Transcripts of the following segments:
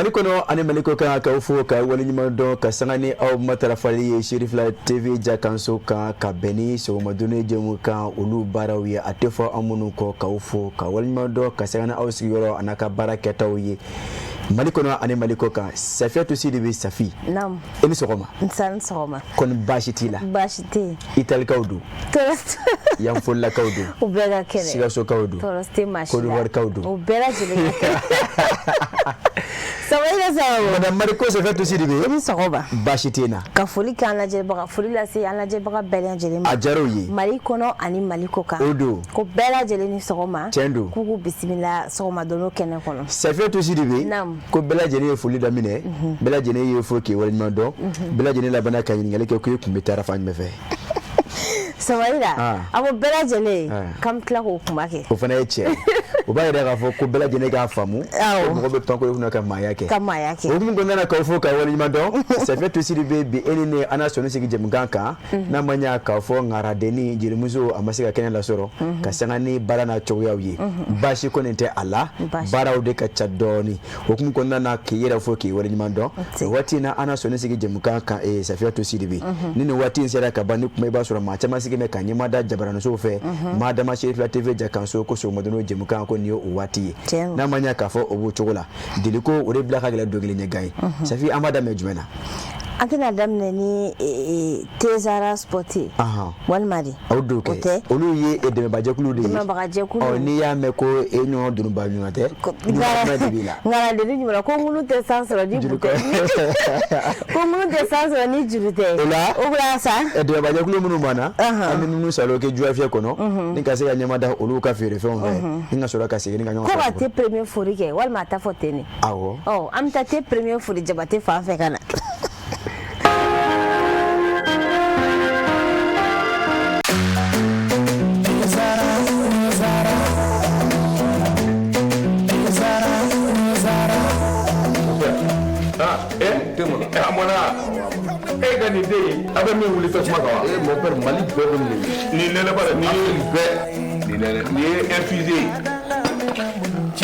Mali kɔnɔ ani Mali kɔ kan, k'aw fo ka waleɲuman dɔn ka sanga ni aw matarafali ye Serifila TV jakanso kan, ka bɛn ni sɔgɔmadoni jɛmu kan olu baaraw ye. A tɛ fɔ an minnu kɔ, k'aw fo ka waleɲuman dɔn ka sanga ni aw sigiyɔrɔ an'a ka baara kɛtaw ye Mali kɔnɔ ani Mali kɔ kan. Safiyatu Sidibe Safi. Naamu. I ni sɔgɔma. Nse, a ni sɔgɔma. Kɔni baasi t'i la? Baasi tɛ yen. Italikaw don? Tɔɔrɔ. Yanfolilakaw don? U bɛɛ ka kɛnɛ. Sikasokaw don? Tɔɔrɔ tɛ maa si la. Kodiwarikaw don? U bɛɛ lajɛlen ka kɛnɛ. Sɔgɔma sababu. Madame Mariko Safiyatu Sidibe. I ni sɔgɔma. Baasi tɛ na. Ka foli kɛ an lajɛbaga, foli lase an lajɛbaga bɛɛ lajɛlen ma. A diyara u ye. Mali kɔnɔ ani Mali kɔ kan. O don. Ko bɛɛ lajɛlen ni sɔgɔma. Tiɲɛ don. K'u k'u bisimila sɔgɔma dono kɛnɛ kɔnɔ. Safiyatu Sidibe. Naamu. Ko bɛɛ lajɛlen ye foli daminɛ, bɛɛ lajɛlen ye fo k'i waleɲuman dɔn, bɛɛ lajɛlen labanna ka ɲininkali kɛ ko e tun bɛ taara fan jumɛn fɛ? Samayila, a ko bɛɛ lajɛlen Ah. k'an bɛ tila k'o kuma kɛ. O fana ye tiɲɛ ye. O b'a yira k'a fɔ ko bɛɛ lajɛlen k'a faamu ko mɔgɔ bɛ pankolo kunna ka maaya kɛ. Ka maaya kɛ. O hukumu kɔnɔna na, k'aw fo k'aw waleɲuman dɔn. Safiyatu Sidibe, bi e ni ne an na sɔnni sigi jɛmukan kan, n'a ma ɲa k'a fɔ ŋaradenni jelimuso a ma se ka kɛnɛ lasɔrɔ ka sanga ni baara n'a cogoyaw ye. Baasi kɔni tɛ a la, baaraw de ka ca dɔɔni. O hukumu kɔnɔna na, k'i yɛrɛ fo k'i waleɲuman dɔn. O waati in na, an na sɔnni sigi jɛmukan kan. Safiyatu Sidibe, ni nin waati in sera ka ban ni kuma, i b'a sɔrɔ maa caman sigi bɛ ka ɲɛma da jabaranisow fɛ maa dama Serifila TV jakanso ko sɔgɔmadoni jɛmukan ko nin ye o waati ye. N'a ma ɲa k'a fɔ o b'o cogo la, deliko o de bila ka gɛlɛn don kelen ɲɛ gan ye. Safi, an b'a daminɛ jumɛn na? An tɛna daminɛ ni Tezara Sport ye walima de? O don kɛ, olu ye dɛmɛbajɛkulu de ye. Dɛmɛbagajɛkulu. Ɔ, n'i y'a mɛn ko e ɲɔgɔn dununba ɲuman tɛ, ɲuman de b'i la. Ŋaradenni ɲuman ko ŋunu tɛ san sɔrɔ ni juru tɛ, ko ŋunu tɛ san sɔrɔ ni juru tɛ. O la o la sa, dɛmɛbajɛkulu minnu b'an na, an bɛ minnu salo kɛ juwafiyɛ kɔnɔ ni ka se ka ɲɛma da olu ka feerefɛnw fɛ ni ka sɔrɔ ka segin ni ka ɲɔgɔn ko ka te premier fori kɛ walima a ta fɔ ten de. Awɔ. Ɔ, an bɛ taa te premier fori Jabate fan fɛ ka na. A mɔna e ka nin den in, a bɛ min wuli tasuma kan wa? Eh, mon père, Mali bɛɛ bɛ nin ye. Nin nɛnɛ ba nin ye bɛɛ, nin nɛnɛ, nin ye infusé ye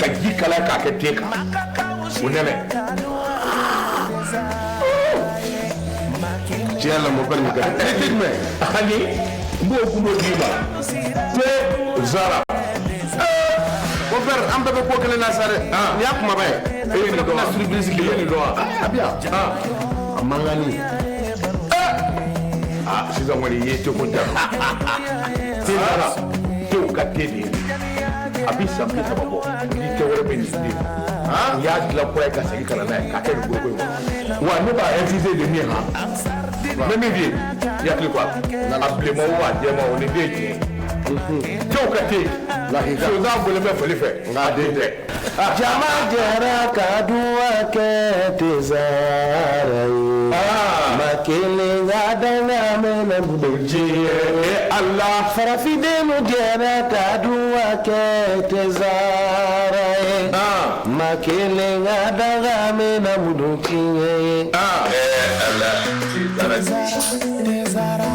ka ji kalaya k'a kɛ te kan, o nɛnɛ. Tiɲɛ la, mon père, nin ka di. Ni te jumɛn? Ani n b'o gundo d'i ma, te Zara. Mon père, an bɛɛ bɛ ko kelen na sa dɛ. Nin y'a kumaba ye. E ye nin dɔn wa? Surprise E ye nin dɔn wa? A bi yan. A mankanni. Ah, sisan kɔni i ye teko ja. Te Zara, tew ka te de ye. A bi san 30 bɔ, ni te wɛrɛ bɛ nin den. U y'a dilan kura ye ka segin ka na n'a ye k'a kɛ nin foroko in kɔnɔ. Wa ne b'a infusé de min han. N bɛ min f'i ye, i hakili to a la. A bilenman o, a jɛman o, nin den ye tiɲɛ ye. Tew ka te. Sonsan bɔlen bɛ fali fɛ, nka a den tɛ. Jama jɛra ka duwa kɛ Tezara ye. Ma kelen ka danga mɛnɛ Diɲɛ Ala. Farafindenw jɛra ka duwa kɛ Tezara ye. Ma kelen ka danga mɛnɛ mudu tiɲɛ ye. Ala, Tezara.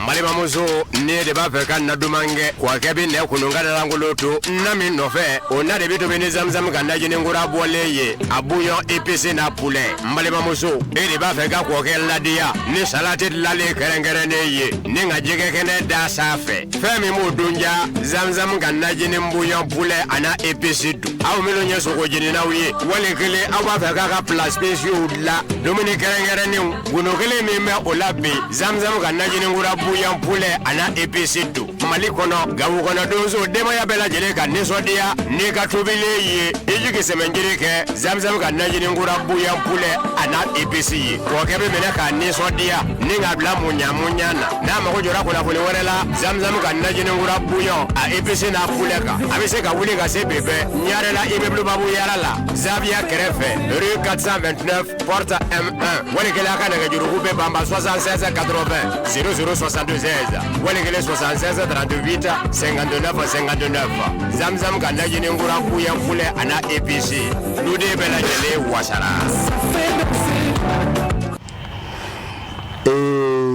Balimamuso, ne de b'a fɛ ka na duman kɛ wa kɛ bɛ nɛ kunun ka lankolon to na min nɔfɛ, o na de bɛ tobi ni zamzam ka najini kura bɔlen ye, a bouillon épice n'a poulet. N balimamuso, e de b'a fɛ ka kɔkɛ ladiya ni salati dilanlen kɛrɛnkɛrɛnnen ye ni ka jɛgɛ kɛnɛ da sanfɛ, fɛn min b'o dun ja, zamzam ka najini bouillon poulet a n'a épice dun. Aw minnu ye sogo jeninaw ye, wali kelen aw b'a fɛ k'a ka plat spéciaux dilan, dumuni kɛrɛnkɛrɛnnenw, gundo kelen min bɛ o la bi, zamzam ka najini kura bouillon poulet a n'a épice dun. Mali kɔnɔ, gawo kɔnɔ, donso, denbaya bɛɛ lajɛlen ka nisɔndiya n'i ka tobilen ye, i jigi sɛmɛnjiri kɛ zamzam ka najini kura bouillon poulet a n'a épice ye. Kɔkɛ bɛ minɛ k'a nisɔndiya ni k'a bila muɲa muɲa na. N'a mago jɔra kunnafoni wɛrɛ la zamzam ka najini kura bouillon a épice n'a poulet kan, a bɛ se ka wuli ka se bɛɛ Ɲarela, immeuble Babu Yara la, Zaviya kɛrɛfɛ, rue 429, porte M1. Wali kelen a ka nɛgɛjuruku bɛ banba 76 80 00 76, wali kelen 76 38 59 59. Zamzam ka najini kura bouillon poulet a n'a épice, duden bɛɛ lajɛlen wasara.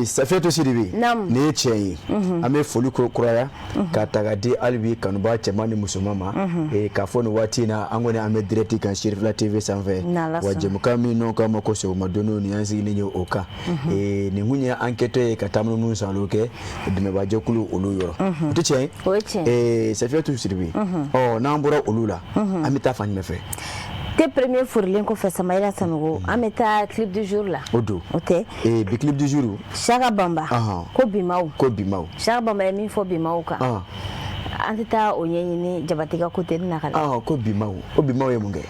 Safiyatu Sidibe, nin ye tiɲɛ ye. An bɛ foli kuraya ka ta ka di hali bi kanubaa cɛman ni musoman ma, k'a fɔ nin waati in na, an kɔni an bɛ direct kan Cherifla TV sanfɛ. Wa jɛmukan min n'o k'a ma ko sɔgɔma don, nin y'an sigilen ye o kan. Nin kun ye an kɛtɔ ye ka taa minnu salo kɛ dɛmɛbaajɛkulu olu yɔrɔ, o tɛ tiɲɛ ye? O ye tiɲɛ. Safiyatu Sidibe, ɔ n'an bɔra olu la, an bɛ taa fan jumɛn fɛ? Te premier forilen kɔfɛ, Samayila Sanogo, an bɛ taa clip du jour la. O don. O tɛ? Bi clip du jour. Saka Bamba ko bimaw. Ko bimaw. Saka Bamba ye min fɔ bimaw kan, an tɛ taa o ɲɛɲini Jabate ka côté na ka na. Ko bimaw, o bimaw ye mun kɛ?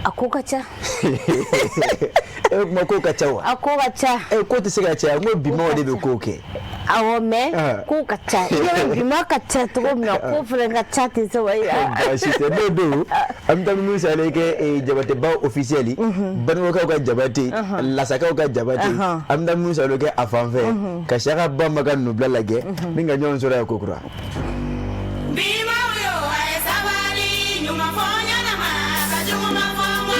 A ko ka ca. E bɛ kuma ko ka ca wa? A ko ka ca. E ko tɛ se ka caya, n ko bimaw de bɛ ko kɛ. Awɔ, mais ko ka ca. I yɛrɛ bima ka ca cogo min na, ko fana ka ca ten, Samayila. Baasi tɛ, n'o don, an bɛ taa minnu salen kɛ Jabateba officiel, Banikɔkaw ka Jabate, Lasakaw ka Jabate, an bɛ taa minnu salen kɛ a fan fɛ ka Saka Bamba ka nɔbila lajɛ ni ka ɲɔgɔn sɔrɔ yan kokura. Bimaw yo, a ye sabali, ɲuman fɔ ɲɛna ma, ka juguman fɔ ma.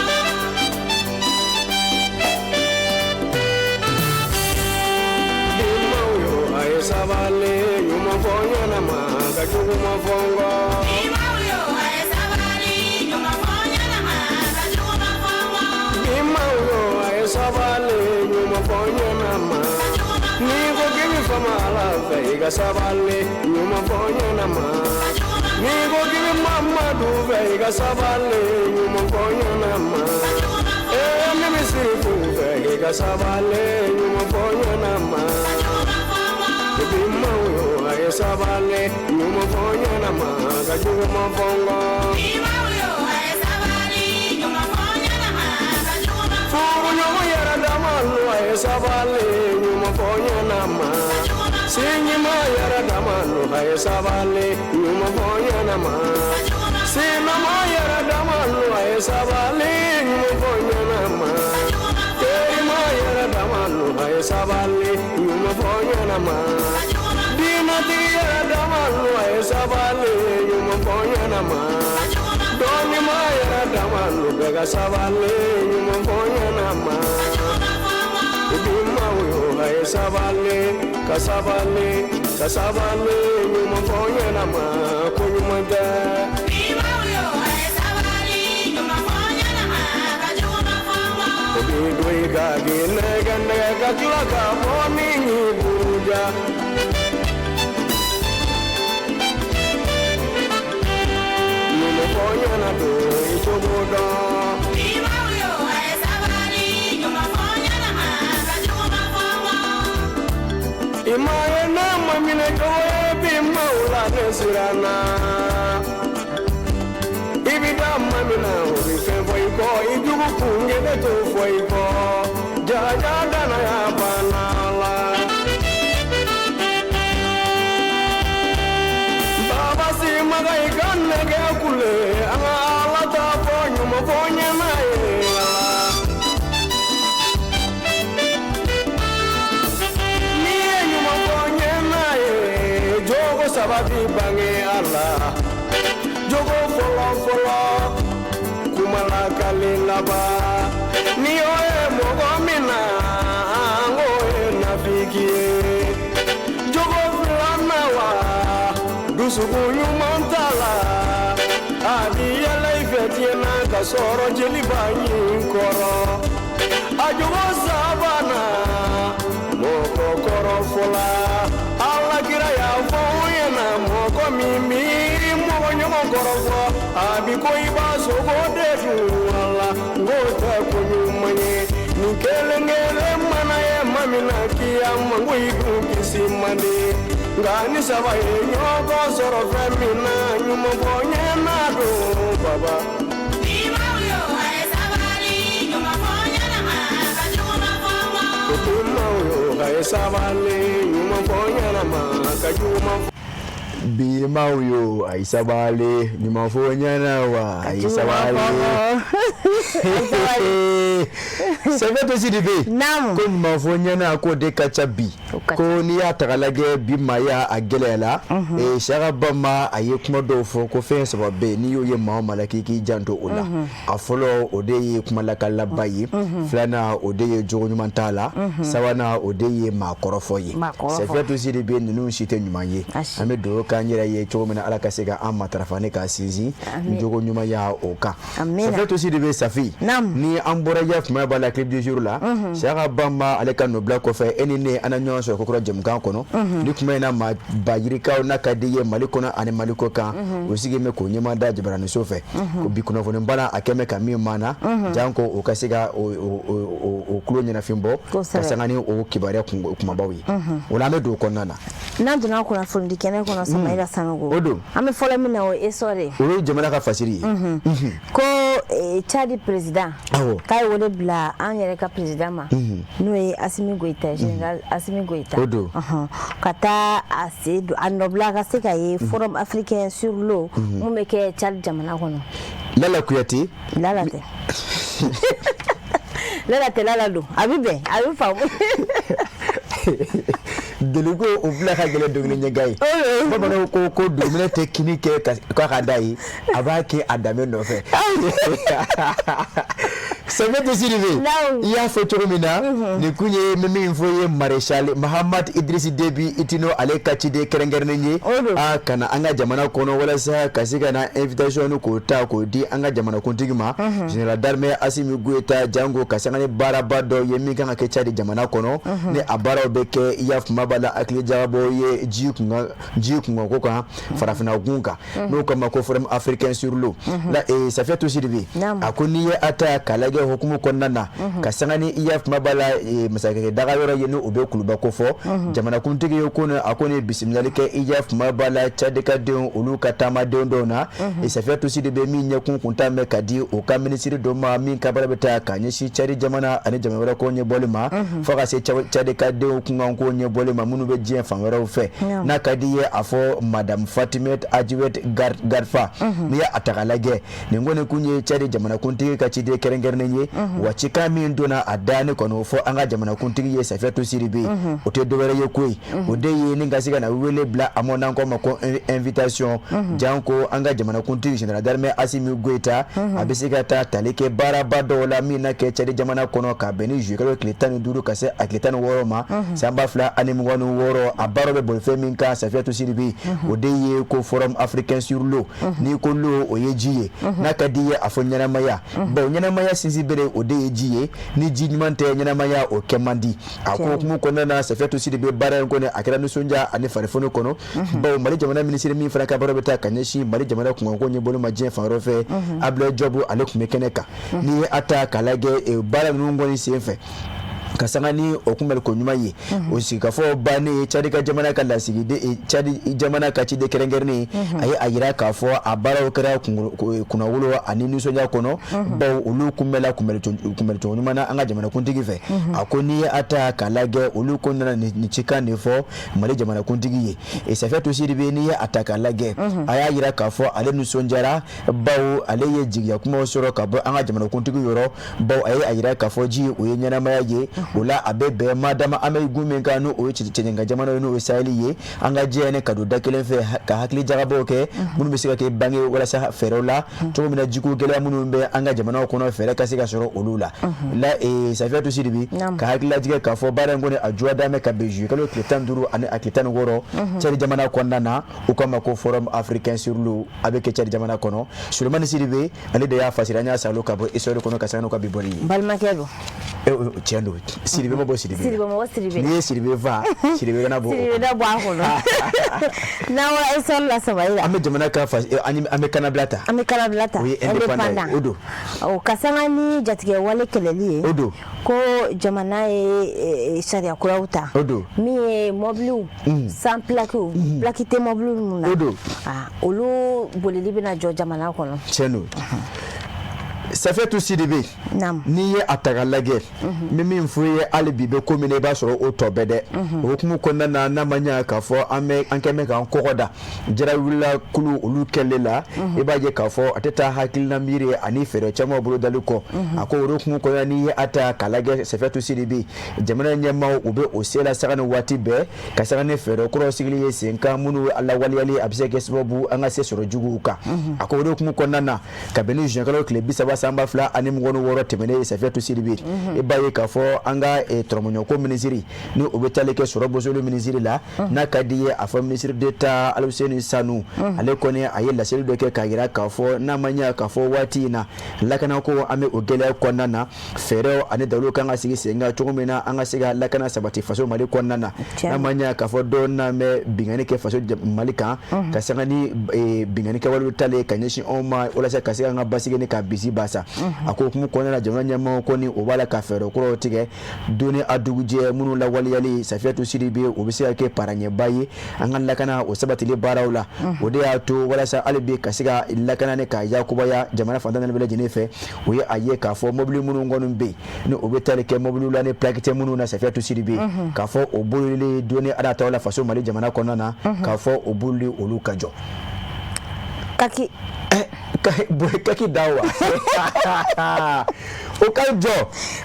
Bimaw yo, a ye sabali, ɲuman fɔ ɲɛna ma, ka juguman fɔ n kɔ. Bimaw yo, a ye sabali, ɲuman fɔ ɲɛna ma, ka juguman fɔ ma. Bimaw yo, a ye sabali, ɲuman fɔ ɲɛna ma. N'i ko k'i bɛ fama Ala fɛ, i ka sabali, ɲuman fɔ ɲɛna ma. N'i ko k'i bɛ Mamadu fɛ, i ka sabali, ɲuman fɔ ɲɛna ma. Ee min bɛ Sirifu fɛ, i ka sabali, ɲuman fɔ ɲɛna ma. Bimaw yo, a ye sabali, ɲuman fɔ ɲɛna ma, ka juguman fɔ n kɔ. Bimaw yo, a ye sabali, ɲuman fɔ ɲɛna ma, ka juguman fɔ. Furuɲɔgɔn yɛrɛ dama lu, a ye sabali, ɲuman fɔ ɲɛna ma. Sinjima yɛrɛ dama lu, a ye sabali, ɲuman fɔ ɲɛna ma. Sinama yɛrɛ dama lu, a ye sabali, ɲuman fɔ ɲɛna ma. Terima yɛrɛ dama lu, a ye sabali, ɲuman fɔ ɲɛna ma. Diinɛtigi yɛrɛ dama lu, a ye sabali, ɲuman fɔ ɲɛna ma. Dɔnnima yɛrɛ dama lu, bɛɛ ka sabali, ɲuman fɔ ɲɛna ma. Bimaw yo, a ye sabali, ka sabali, ka sabali, ɲuman fɔ ɲɛna ma, ko ɲuman tɛ. Bimaw yo, a ye sabali, ɲuman fɔ ɲɛna ma, ka juguman fɔ ma. O b'i don i ka k'i nɛgɛ nɛgɛ ka tila ka bɔ ni y'i buruja. Ɲuman fɔ ɲɛna don i cogo dɔn. Bimaw yo, a ye sabali, ɲuman fɔ ɲɛna ma, ka juguman fɔ ma. I ma ye n'a ma minɛ cogo ye bimaw la, ne siranna. I bi da maa min na, o bi fɛn fɔ i kɔ, i jugu kun kelen t'o fɔ i kɔ. Jaja danaya banna la. Baba si maga i ka nɛgɛ kule, an ka Ala ta fɔ ɲuman fɔ ɲɛna ye. N'i ye ɲuman fɔ ɲɛna ye, jogo saba bi bange a la. Jogo fɔlɔ fɔlɔ, kuma lakale laban. Ni o ye mɔgɔ min na, an k'o ye nafiki ye. Jogo filanan wa, dusukun ɲuman t'a la. A bi yɛlɛ i fɛ diɲɛ na ka sɔrɔ jeli b'a ɲin kɔrɔ. A jogo sabanan, mɔgɔ kɔrɔfɔ la. Ala kira y'a fɔ u ɲɛna, mɔgɔ min b'i mɔgɔ ɲɔgɔn kɔrɔfɔ, a bi ko i b'a sogo de dun a la, n k'o tɛ ko ɲuman ye. Nin kelen kelen mana ye maa min na kiyama, n ko i dun kisi man di. Nka ni saba ye ɲɔgɔn sɔrɔ fɛn min na, ɲuman fɔ ɲɛna don baba. Bimaw yo, a ye sabali, ɲuman fɔ ɲɛna ma, ka juguman fɔ ma. Bimaw yo, a ye sabali, ɲuman fɔ ɲɛna ma, ka juguman fɔ. Bimaw yo, a ye sabali, ɲuman fɔ ɲɛna wa, a ye sabali. Safiyatu Sidibe. Naamu. Ko ɲuman fɔ ɲɛna k'o de ka ca bi. Ko n'i y'a ta k'a lajɛ, bi maaya a gɛlɛyala. Siyaka Bama, a ye kuma dɔw fɔ ko fɛn saba bɛ yen, n'i y'o ye maa o maa la, k'i k'i janto o la. A fɔlɔ, o de ye kumalakalaba ye. Filanan, o de ye jogo ɲuman t'a la. Sabanan, o de ye maa kɔrɔfɔ ye. Safiyatu Sidibe, ninnu si tɛ ɲuman ye. An bɛ dugawu k'an yɛrɛ ye cogo min na, Ala ka se ka an matarafa ni k'a sinsin jogo ɲumanya o kan. Safiyatu Sidibe, Safi, ni an bɔra ya kuma b'a la, clip du jour la, Siyaka Bama ale ka nɔbila kɔfɛ, e ni ne, an na ɲɔgɔn sɔrɔ kokura jɛmukan kɔnɔ. Ni kuma in na, maa ba yirikaw n'a ka di ye Mali kɔnɔ ani Mali kɔ kan, o sigi bɛ k'o ɲɛma da jabaraniso fɛ ko bi kunnafoni bana a kɛmɛ ka min maana janko o ka se ka o tulo ɲɛnafin bɔ ka sanga ni o kibaruya kumabaw ye. O la, an bɛ don o kɔnɔna na. N'an donna kunnafonidi kɛnɛ kɔnɔ, Samayila Sanogo, o don. An bɛ fɔlɔ min na, o ye Essor ye. O ye jamana ka fasiri ye. Ko Tchad président k'a ye wele bila an yɛrɛ ka président ma, n'o ye Assimi Goïta, général Assimi Goïta. O don. Ka taa a se don a nɔbila ka se ka ye Forum africain sur l'eau mun bɛ kɛ Tchad jamana kɔnɔ. Lala Kuyate. Lala tɛ, Lala tɛ, Lala don. A bɛ bɛn, a bɛ faamu. Deliko o bila ka gɛlɛn dɔnkili ɲɛga ye. Bamananw ko ko duguminɛ tɛ kini kɛ k'a ka da ye, a b'a kɛ a danbe nɔfɛ. Safiyatu Sidibe, i y'a fɔ cogo min na, nin kun ye n bɛ min fɔ ye, maréchal Mahamad Idriss Déby Itno, ale ka ciden kɛrɛnkɛrɛnnen ye a ka na an ka jamana kɔnɔ walasa ka se ka na invitation k'o ta k'o di an ka jamanakuntigi ma, général d'armée Assimi Goïta, jango ka sanga ni baaraba dɔw ye min kan ka kɛ Tchad jamana kɔnɔ. Ni a baaraw bɛ kɛ, i y'a faamu b'a la, hakili jagabɔ ye ji kunkan, ji kunkanko kan, farafinna gun kan, n'o kama ko Forum africain sur l'eau la. Safiyatu Sidibe, a ko n'i ye a ta k'a lajɛ hukumu kɔnɔna na, ka sanga ni i y'a faamu b'a la, masakɛ daga yɔrɔ ye, ni o bɛ Kuluba ko fɔ, jamanakuntigi ye ko a ko ni bisimilali kɛ, i y'a faamu b'a la, Tchadikadenw olu ka taamadenw dɔw na. Safiyatu Sidibe, min ɲɛkun kun ta mɛn ka di o ka minisiri dɔ ma min ka baara bɛ taa ka ɲɛsin Tchad jamana ani jamana wɛrɛ ko ɲɛbɔli ma, fo ka se Tchadikadenw kunkanko ɲɛbɔli ma minnu bɛ diɲɛ fan wɛrɛw fɛ, n'a ka di ye a fɔ madame Fatimet Ajiwet Gadfa. N'i ye a ta k'a lajɛ, nin kɔni kun ye Tchad jamanakuntigi ka ciden kɛrɛnkɛrɛnnen ye. Wa cikan min donna a da ne kɔni o fɔ an ka jamanakuntigi ye, Safiyatu Sidibe, o tɛ dɔwɛrɛ ye koyi, o de ye ni ka se ka na wele bila a ma, n'an ko ma ko invitation, janko an ka jamanakuntigi général d'armée Assimi Goïta a bɛ se ka taa tali kɛ baaraba dɔw la min na kɛ Tchad jamana kɔnɔ ka bɛn ni juillet kalo tile 15 ka se a tile 16 ma san 2026. A baaraw bɛ boli fɛn min kan, Safiyatu Sidibe, o de ye ko Forum africain sur l'eau. N'i ko l'eau, o ye ji ye, n'a ka di ye a fɔ ɲɛnamaya. Bon, ɲɛnamaya sinsin bere, o de ye ji ye. Ni ji ɲuman tɛ, ɲɛnamaya o kɛ man di. A ko hukumu kɔnɔna na, Safiyatu Sidibe, baara in kɔni a kɛra nisɔndiya ani farifoni kɔnɔ, bawo Mali jamana minisiri min fana ka baara bɛ taa ka ɲɛsin Mali jamana kunkanko ɲɛbɔli ma diɲɛ fan wɛrɛ fɛ, Abdoulaye Diop, ale tun bɛ kɛnɛ kan. N'i ye a ta k'a lajɛ, baara ninnu kɔni sen fɛ, ka sanga ni o kunbɛliko ɲuman ye, o sigikafɔ bannen, Tchad ka jamana ka lasigiden, Tchad jamana ka ciden kɛrɛnkɛrɛnnen, a ye a yira k'a fɔ a baaraw kɛra kunnawolo ani nisɔndiya kɔnɔ, bawo olu kunbɛla kunbɛlicogo ɲuman na an ka jamanakuntigi fɛ. A ko n'i ye a ta k'a lajɛ, olu ko nana nin cikan de fɔ Mali jamanakuntigi ye. Safiyatu Sidibe, n'i ye a ta k'a lajɛ, a y'a yira k'a fɔ ale nisɔndiyara, bawo ale ye jigiya kumaw sɔrɔ ka bɔ an ka jamanakuntigi yɔrɔ, bawo a ye a yira k'a fɔ ji, o ye ɲɛnamaya ye. O la, a bɛ bɛn madama an bɛ gun min kan, n'o ye cɛncɛnka jamana ye, n'o ye Sahel ye, an ka jɛ ni ka don da kelen fɛ ka hakili jagabɔw kɛ minnu bɛ se ka kɛ bange walasa fɛɛrɛw la cogo min na, jiko gɛlɛya minnu bɛ an ka jamanaw kɔnɔ, fɛɛrɛ ka se ka sɔrɔ olu la. La Safiyatu Sidibe, ka hakililajigɛ k'a fɔ baara in kɔni a juwa damɛ ka bɛn juillet kalo tile 15 ani a tile 16 Tchad jamana kɔnɔna na. U k'a ma ko Forum africain sur l'eau, a bɛ kɛ Tchad jamana kɔnɔ. Sulemani Sidibe, ale de y'a fasiri, an y'a salo ka bɔ Essor kɔnɔ ka sanga n'u ka bi bɔli ye. Balimakɛ don. Tiɲɛ don, Sidibe ma bɔ Sidibe. Sidibe ma bɔ Sidibe. N'i ye Sidibe fa, Sidibe kana bɔ o. Sidibe da bɔ a kɔnɔ. N'an bɔra Essor la, Samayila, an bɛ jamana ka fa, an bɛ kanabila ta. An bɛ kanabila ta. O ye Indépendant ye, o don. O ka sanga ni jatigɛ wale kɛlɛli ye. O don. Ko jamana ye sariya kuraw ta. O don. Min ye mɔbiliw sans plaque, plaque tɛ mɔbili minnu na. O don. Olu bolili bɛna jɔ jamana kɔnɔ. Tiɲɛ don. Safiyatu Sidibe, n'i ye a ta k'a lajɛ, n bɛ min fɔ i ye hali bi, bɛ ko min na, i b'a sɔrɔ o tɔ bɛɛ dɛ. O hukumu kɔnɔna na, n'a ma ɲɛ k'a fɔ an bɛ an kɛn bɛ k'an kɔgɔ da jarawulila kulu olu kɛlen la, i b'a ye k'a fɔ a tɛ taa hakilina miiri ani fɛɛrɛ caman bolodali kɔ. A ko o hukumu kɔnɔna, n'i ye a ta k'a lajɛ, Safiyatu Sidibe, jamana ɲɛmaaw, u bɛ o se la sanga ni waati bɛɛ ka sanga ni fɛɛrɛ kuraw sigili ye sen kan, minnu lawaleyali a bɛ se ka kɛ sababu an ka se sɔrɔ juguw kan. A ko o hukumu kɔnɔna na, kabini juin tile 30 san 2026 tɛmɛnen ye, Safiyatu Sidibe, i b'a ye k'a fɔ an ka tɔrɔmɔɲɔko minisiri, ni o bɛ tali kɛ sɔrɔ bosoli minisiri la, n'a ka di ye a fɔ ministre d'État Aluseni Sanu, ale kɔni a ye laseli dɔ kɛ k'a jira k'a fɔ n'a ma ɲɛ k'a fɔ waati in na, lakanako, an bɛ o gɛlɛya kɔnɔna na, fɛɛrɛw ani dalilu kan ka sigi sen kan cogo min na an ka se ka lakana sabati faso Mali kɔnɔna na. N'a ma ɲɛ k'a fɔ dɔw n'an bɛ binkanni kɛ faso Mali kan, ka sanga ni binkanni kɛwalew talen ka ɲɛsin anw ma walasa ka se an ka basigi ni ka bisi basa. A ko hukumu kɔnɔna na, jamana ɲɛmaaw kɔni, o b'a la ka fɛɛrɛ kuraw tigɛ don ni a dugujɛ, minnu lawaleyali, Safiyatu Sidibe, o bɛ se ka kɛ paraɲɛba ye an ka lakana o sabatili baaraw la. O de y'a to walasa hali bi ka se ka lakana ni ka yakubaya jamana fan tan naani bɛɛ lajɛlen fɛ, o ye a ye k'a fɔ mobili minnu kɔni bɛ yen, ni o bɛ tali kɛ mobili la ni plaque tɛ minnu na, Safiyatu Sidibe, k'a fɔ o bolili don ni ala tɔgɔ la faso Mali jamana kɔnɔna na, k'a fɔ o bolili olu ka jɔ. Kaki. Kaki da wa, o ka jɔ.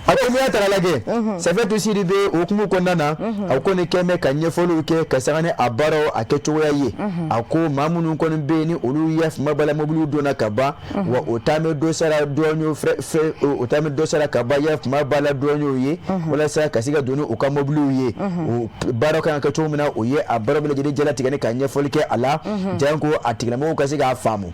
A ko n'i y'a ta k'a lajɛ, Safiyatu Sidibe, o hukumu kɔnɔna na, a kɔni kɛn bɛ ka ɲɛfɔliw kɛ ka sanga ni a baaraw a kɛcogoya ye. A ko maa minnu kɔni bɛ yen, ni olu ye fama bala mobiliw donna ka ban, wa o taa bɛ dɔ sara dɔɔnin, o taa bɛ dɔ sara ka ban ya fama bala dɔɔninw ye, walasa ka se ka don ni u ka mobiliw ye. O baaraw kan ka kɛ cogo min na, o ye a baara bɛɛ lajɛlen jalatigɛ ni ka ɲɛfɔli kɛ a la, janko a tigilamɔgɔw ka se k'a faamu.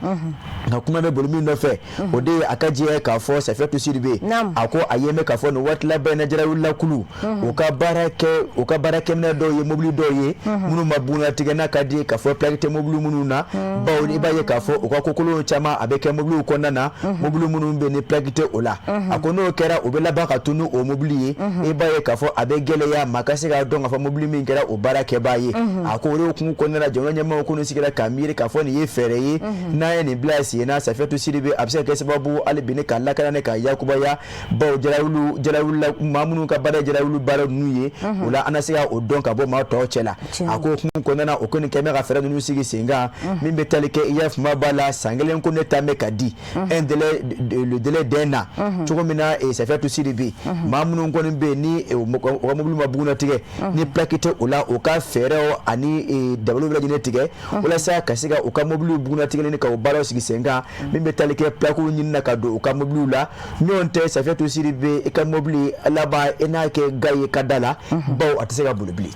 Nka kuma bɛ boli min nɔfɛ, o de ye a ka jɛ k'a fɔ, Safiyatu Sidibe, a ko a ye mɛn k'a fɔ nin waati laban in na, jarawulila kulu, u ka baara kɛ, u ka baarakɛminɛ dɔw ye mobili dɔw ye minnu ma bugunnatigɛ, n'a ka di k'a fɔ plaque tɛ mobili minnu na, bawo i b'a ye k'a fɔ u ka kokolon caman a bɛ kɛ mobiliw kɔnɔna na, mobili minnu bɛ ni plaque tɛ o la. A ko n'o kɛra, u bɛ laban ka tunu o mobili ye. I b'a ye k'a fɔ a bɛ gɛlɛya maa ka se k'a dɔn k'a fɔ mobili min kɛra o baarakɛbaa ye. A ko o de hukumu kɔnɔna na, jamana ɲɛmaaw kɔni sigira ka miiri k'a fɔ nin ye fɛɛrɛ ye, n'an ye nin bila sen na, Safiyatu Sidibe, a bɛ se ka kɛ sababu hali bi ni ka lakana ni ka yakubaya, bawo jarawulila maa minnu ka baara ye jarawuli baara ninnu ye, o la an na se ka o dɔn ka bɔ maa tɔw cɛ la. A ko hukumu kɔnɔna na, o kɔni kɛn bɛ ka fɛɛrɛ ninnu sigi sen kan, min bɛ tali kɛ i y'a faamuya b'a la, san kelen ko ne ta bɛ ka di, un délai, le délai d'un an, cogo min na, Safiyatu Sidibe, maa minnu kɔni bɛ yen, ni u ka mobili ma bugunnatigɛ, ni plaque tɛ o la, u ka fɛɛrɛw ani dabaliw bɛɛ lajɛlen tigɛ walasa ka se ka u ka mobiliw bugunnatigɛli ni ka o baaraw sigi sen kan, min bɛ tali kɛ plaquew ɲini na ka don u ka mobiliw la. Ɲɔgɔn tɛ, Safiyatu Sidibe, i ka mobili laban i n'a kɛ ga ye ka da la, bawo a tɛ se ka boli bilen.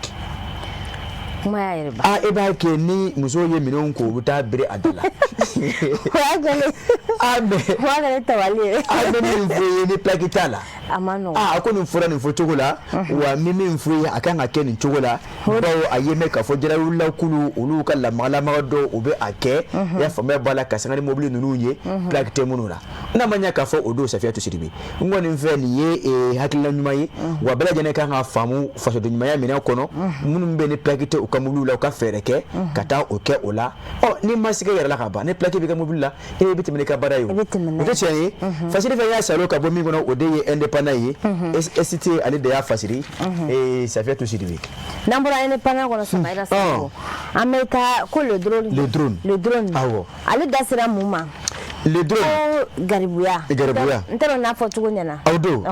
Kuma y'a yɛrɛ ba. Aa, e b'a kɛ ni musow ye minɛnw ko, u bɛ taa biri a da la. O y'a kɛlen. A mais O y'a kɛlen tabali ye. A bɛ min fɔ i ye, ni plaque t'a la. A ma nɔgɔn. Aa, a ko nin fɔra nin fɔ cogo la, wa n bɛ min fɔ i ye, a kan ka kɛ nin cogo la, bawo a ye mɛn k'a fɔ jarawulila kulu olu ka lamagalamaga dɔw, u bɛ a kɛ i y'a faamuya b'a la, ka sanga ni mobili ninnu ye, plaque tɛ minnu na. N'a ma ɲɛ k'a fɔ o don, Safiyatu Sidibe, n kɔni fɛ nin ye hakilina ɲuman ye, wa bɛɛ lajɛlen kan ka faamu fasoden ɲumanya minɛn kɔnɔ. Minnu bɛ ni plaque tɛ u ka mobili la, u ka fɛɛrɛ kɛ ka taa o kɛ o la. Ɔ, n'i ma siga i yɛrɛ la ka ban, ni plaque b'i ka mobili la, e bɛ tɛmɛ n'i ka baara ye, o tɛ tiɲɛ ye. Fasiri fɛn y'a salo ka bɔ min kɔnɔ, o de ye Indépendant ye, ST, ale de y'a fasiri, Safiyatu Sidibe. N'an bɔra Indépendant kɔnɔ, Samayira Sako, an bɛ taa ko le drone. Le drone. Le drone. Awɔ. Ale da sera mun ma? Le drone. Ko garibuya. Garibuya. N t'a dɔn n'a fɔ cogo ɲɛna. Aw don.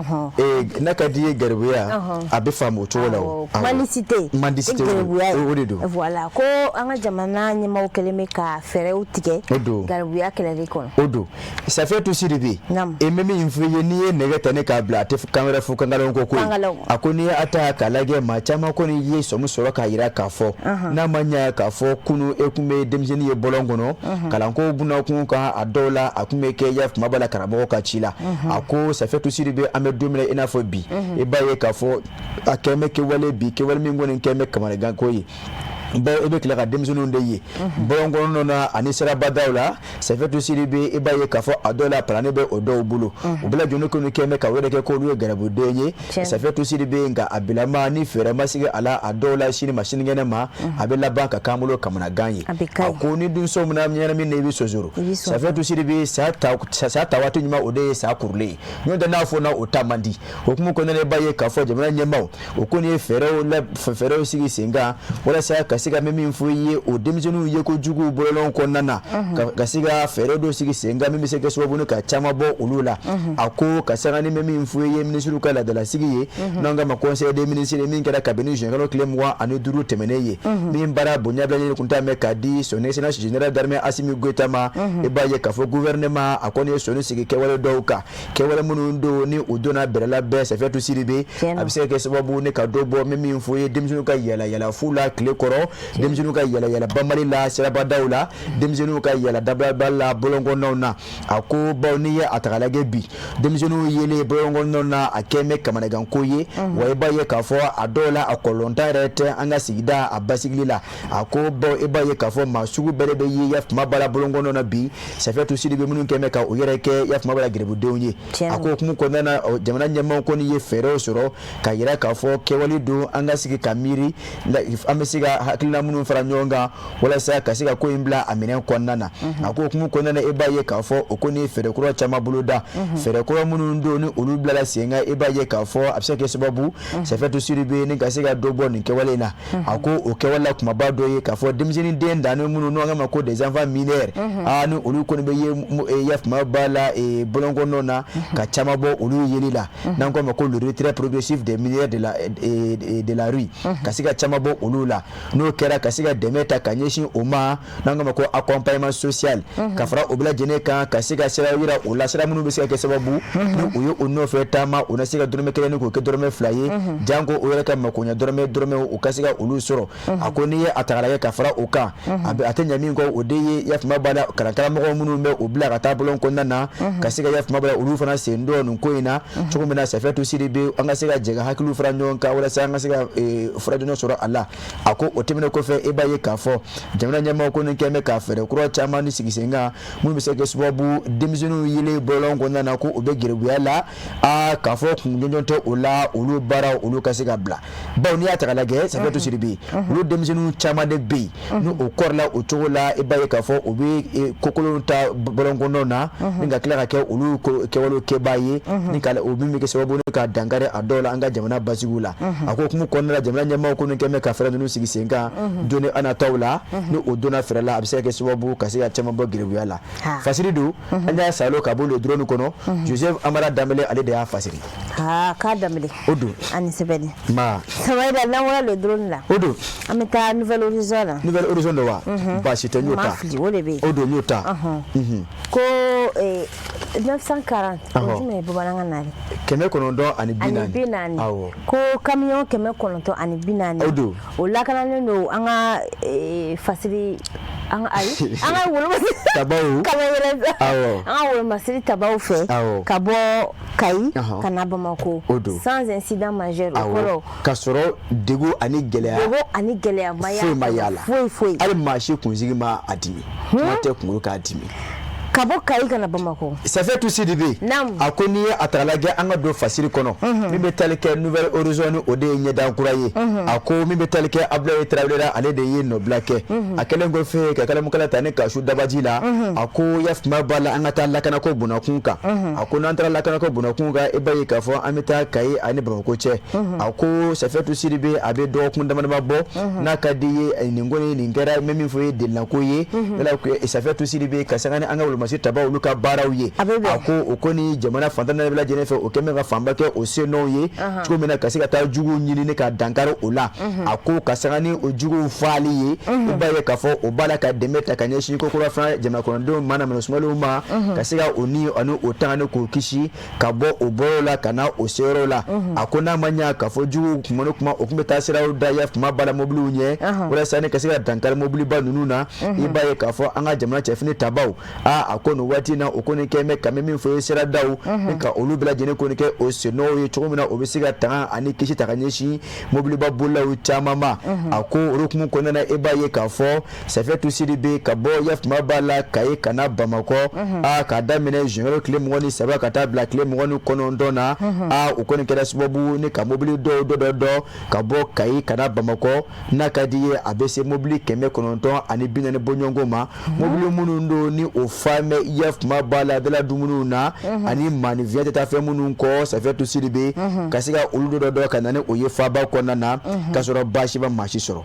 N'a ka di i ye, garibuya a bɛ faamu o cogo la o. Mendicité. Mendicité, garibuya. O de don. Voilà, ko an ka jamana ɲɛmaaw kɛlen bɛ ka fɛɛrɛw tigɛ. O don. Garibuya kɛlɛli kɔnɔ. O don, Safiyatu Sidibe. Naamu. E bɛ min f'i ye, n'i ye nɛgɛ ta ne k'a bila, a tɛ kan wɛrɛ fɔ kankalaw ko koyi. A ko n'i y'a ta k'a lajɛ, maa caman kɔni ye sɔmi sɔrɔ k'a jira k'a fɔ n'a ma ɲɛ k'a fɔ kunun e tun bɛ denmisɛnnin ye bɔlɔn kɔnɔ, kalanko bunakun kan, a dɔw la a tun bɛ kɛ ya kuma b'a la karamɔgɔ ka ci la. A ko Safiyatu Sidibe, an bɛ don min na i n'a fɔ bi, i b'a ye k'a fɔ a kɛn bɛ kɛwale bi, kɛwale min kɔni kɛn bɛ kamanaganko ye. Bawo i bɛ tila ka denmisɛnninw de ye bɔlɔn kɔnɔnaw na ani sirabadaw la. Safiyatu Sidibe, i b'a ye k'a fɔ a dɔw la palani bɛ o dɔw bolo, u bɛɛ lajɛlen kɔni kɛn bɛ ka wele kɛ k'olu ye garibuden ye, Safiyatu Sidibe. Nka a bilama ni fɛɛrɛ ma sigi a la, a dɔw la sini ma sinikɛnɛ ma, a bɛ laban ka k'an bolo kamanagan ye. A ko ni dun sɔmina ɲɛnamin na, i bɛ sonsoro. Safiyatu Sidibe, sa ta waati ɲuman, o de ye sa kurulen ye. N'o tɛ, n'a fɔ na o ta man di. O hukumu kɔnɔna na, i b'a ye k'a fɔ jamana ɲɛmaaw o kɔni ye fɛɛrɛw sigi sen kan walasa ka se ka min fɔ i ye, o denmisɛnninw ye kojugu bɔlɔlɔ kɔnɔna na, ka se ka fɛɛrɛ dɔ sigi sen kan min bɛ se kɛ sababu ye ka caman bɔ olu la. A ko ka sanga ni min fɔ i ye, minisiriw ka laadalasigi ye n'an k'a ma conseil des ministres, min kɛra kabini juin kalo tile 25 tɛmɛnen ye, min baara bonya bɛɛ lajɛlen kun ta mɛn k'a di son excellence général d'armée Assimi Goïta ma. I b'a ye k'a fɔ gouvernement a kɔni ye sɔnni sigi kɛwale dɔw kan, kɛwale minnu don ni u donna bɛrɛla bɛɛ. Safiyatu Sidibe, a bɛ se ka kɛ sababu ne ka dɔ bɔ, min fɔ ye, denmisɛnninw ka yala yala fu la tile kɔrɔ, denmisɛnninw ka yala yala banbali la sirabadaw la, denmisɛnninw ka yala dabilaba la bɔlɔnkɔnɔnaw na. A ko bawo n'i ye a ta k'a lajɛ bi, denmisɛnninw yelen bɔlɔnkɔnɔnaw na, a kɛn bɛ kamanaganko ye wa. I b'a ye k'a fɔ a dɔw la, a kɔlɔlɔntan yɛrɛ tɛ an ka sigida a basigili la. A ko bawo i b'a ye k'a fɔ maa sugu bɛɛ de bɛ ye yafama bala bɔlɔnkɔnɔnaw na bi, Safiyatu Sidibe, minnu kɛn bɛ ka u yɛrɛ kɛ yafama bala garibudenw ye. A ko hukumu kɔnɔna na, jamana ɲɛmaaw kɔni ye fɛɛrɛw sɔrɔ ka yira k'a fɔ kɛwale don an ka sigi ka miiri, an bɛ se ka hakilina minnu fara ɲɔgɔn kan walasa ka se ka ko in bila a minɛn kɔnɔna na. A ko hukumu kɔnɔna na, i b'a ye k'a fɔ o kɔni ye fɛɛrɛ kura caman boloda, fɛɛrɛ kura minnu don ni olu bilala sen kan. I b'a ye k'a fɔ a bɛ se ka kɛ sababu, Safiyatu Sidibe, ni ka se ka dɔ bɔ nin kɛwale in na. A ko o kɛwale la kumaba dɔ ye k'a fɔ denmisɛnnin den danni minnu n'an k'a ma ko des enfants mineurs, aa ni olu kɔni bɛ ye yafama ba la bɔlɔnkɔnɔnaw na, ka caman bɔ olu yeli la, n'an k'a ma ko le retrait progressif des mineurs de la rue, ka se ka caman bɔ olu la. N'o kɛra, ka se ka dɛmɛ ta ka ɲɛsin o ma, n'an k'a ma ko accompagnement social, ka fara o bɛɛ lajɛlen kan, ka se ka sira yira o la, sira minnu bɛ se ka kɛ sababu ni u ye o nɔfɛ taama, u na se ka dɔrɔmɛ kelen ni k'o kɛ dɔrɔmɛ 2 ye, janko o yɛrɛ ka makoɲɛ dɔrɔmɛ dɔrɔmɛ, u ka se ka olu sɔrɔ. A ko n'i ye a ta k'a lajɛ, ka fara o kan, a bɛ a tɛ ɲɛ min kɔ, o de ye yafama b'a la kalankaramɔgɔ minnu bɛ o bila ka taa bɔlɔn kɔnɔna na, ka se ka yafama b'a la olu fana sen don nin ko in na cogo min na. Safiyatu Sidibe, an ka se ka jɛ ka hakiliw fara ɲɔgɔn kan walasa an ka se ka fura jɔnjɔn sɔrɔ a la. A ko o tɛmɛnen kɔfɛ, i b'a ye k'a fɔ jamana ɲɛmaaw kɔni kɛn bɛ ka fɛɛrɛ kura caman ni sigi sen kan minnu bɛ se ka kɛ sababu denmisɛnninw yelen bɔlɔn kɔnɔna na ko u bɛ garibuya la, aa k'a fɔ kun jɔnjɔn tɛ o la, olu baaraw olu ka se ka bila. Bawo n'i y'a ta k'a lajɛ, Safiyatu Sidibe, olu denmisɛnninw caman de bɛ yen ni o kɔrɔla o cogo la. I b'a ye k'a fɔ u bɛ kokolonw ta bɔlɔn kɔnɔnaw na ni ka tila ka kɛ olu kɛwalew kɛbaa ye, ni ka o min bɛ kɛ sababu ni ka dankari a dɔw la an ka jamana basigiw la. A ko hukumu kɔnɔna la, jamana ɲɛmaaw kɔni kɛn bɛ ka fɛɛrɛ ninnu sigi sen kan don ni nataw la. Ni o donna fɛɛrɛ la, a bɛ se ka kɛ sababu ka se ka caman bɔ garibuya la. Fasiri don, an y'a salo ka bɔ Le Drone kɔnɔ. Joseph Amara Danbele, ale de y'a fasiri. K'a Danbele. O don. Ani sɛbɛnni. Ma. Samaïla, n'an bɔra Le Drone la. O don. An bɛ taa Nouvel Horizon la. Nouvel Horizon don wa? Baasi tɛ, n y'o ta. Ma fili, o de bɛ yen. O don, n y'o ta. Ko 940, o jumɛn ye bamanankan na de? 940. Ani 40. Awɔ. Ko camion 940. O don. O lakanalen don an ka fasiri an ka, ayi, an ka wolomasiri. Tabaw. Kama yɛrɛ. Awɔ. An ka wolomasiri tabaw fɛ. Awɔ. Ka bɔ Kayi ka na Bamakɔ. O don. Sans incident majeur, o kɔrɔ. Ka sɔrɔ degun ani gɛlɛya. Degun ani gɛlɛya ma y'a foyi ma y'a la. Foyi foyi. Hali maa si kunsigi ma a dimi. Kuma tɛ kunkolo k'a dimi. Ka bɔ Kayi ka na Bamakɔ. Safiyatu Sidibe. Naamu. A ko n'i ye a ta k'a lajɛ, an ka don fasiri kɔnɔ min bɛ tali kɛ Nouvel Horizon ni o de ye ɲɛdan kura ye. A ko min bɛ tali kɛ Abdoulaye Traoré, ale de ye nɔbila kɛ. A kɛlen kɔfɛ ka kalamukala ta ni ka su dabaji la, a ko yafama b'a la, an ka taa lakanako bunakun kan. A ko n'an taara lakanako bunakun kan, i b'a ye k'a fɔ an bɛ taa Kayi ani Bamakɔ cɛ. A ko Safiyatu Sidibe, a bɛ dɔgɔkun dama dama bɔ, n'a ka di ye, nin kɔni nin kɛra, n bɛ min fɔ ye, delinako ye Safiyatu Sidibe, ka sanga ni an ka wolomasiri tabaw olu ka baaraw ye. A ko o kɔni jamana fantan naani bɛɛ lajɛlen fɛ, o kɛn bɛ ka fanba kɛ o sennɔw ye cogo min na ka se ka taa juguw ɲini ni ka dankari o la. A ko ka sanga ni o juguw faali ye, i b'a ye k'a fɔ o b'a la ka dɛmɛ ta ka ɲɛsin ko kura fana jamana kɔnɔdenw ma na minɛ sumalenw ma, ka se ka o ni ani o tanga ni k'o kisi ka bɔ o bɔyɔrɔ la ka na o seyɔrɔ la. A ko n'a ma ɲɛ k'a fɔ juguw kuma ni kuma, o tun bɛ taa siraw da yafama b'a la mobiliw ɲɛ walasa ni ka se ka dankari mobiliba ninnu na, i b'a ye k'a fɔ an ka jamana cɛfini tabaw, aa A ko nin waati na, o kɔni kɛ bɛ ka min fɔ ye siradaw ni ka olu bɛɛ lajɛlen kɔni kɛ o sennɔw ye cogo min na, o bɛ se ka tanga ani kisi ta ka ɲɛsin mobiliba bolilaw caman ma. A ko olu hukumu kɔnɔna na, e b'a ye k'a fɔ Safiyatu Sidibe, ka bɔ yafuma b'a la Kayi ka na Bamakɔ, aa k'a daminɛ juin tile 23 ka taa bila tile 29 na, aa o kɔni kɛra sababu ni ka mobili dɔw dɔ dɔ ka bɔ Kayi ka na Bamakɔ. N'a ka di ye, a bɛ se mobili 940 bɔɲɔgɔnko ma. Mobili minnu don ni o fa bɛ yafuma b'a la dala dumuniw na ani maaninfinya tɛ taa fɛn minnu kɔ, Safiyatu Sidibe, ka se ka olu dɔ dɔ ka na ni o ye faaba kɔnɔna na, k'a sɔrɔ baasi ma maa si sɔrɔ.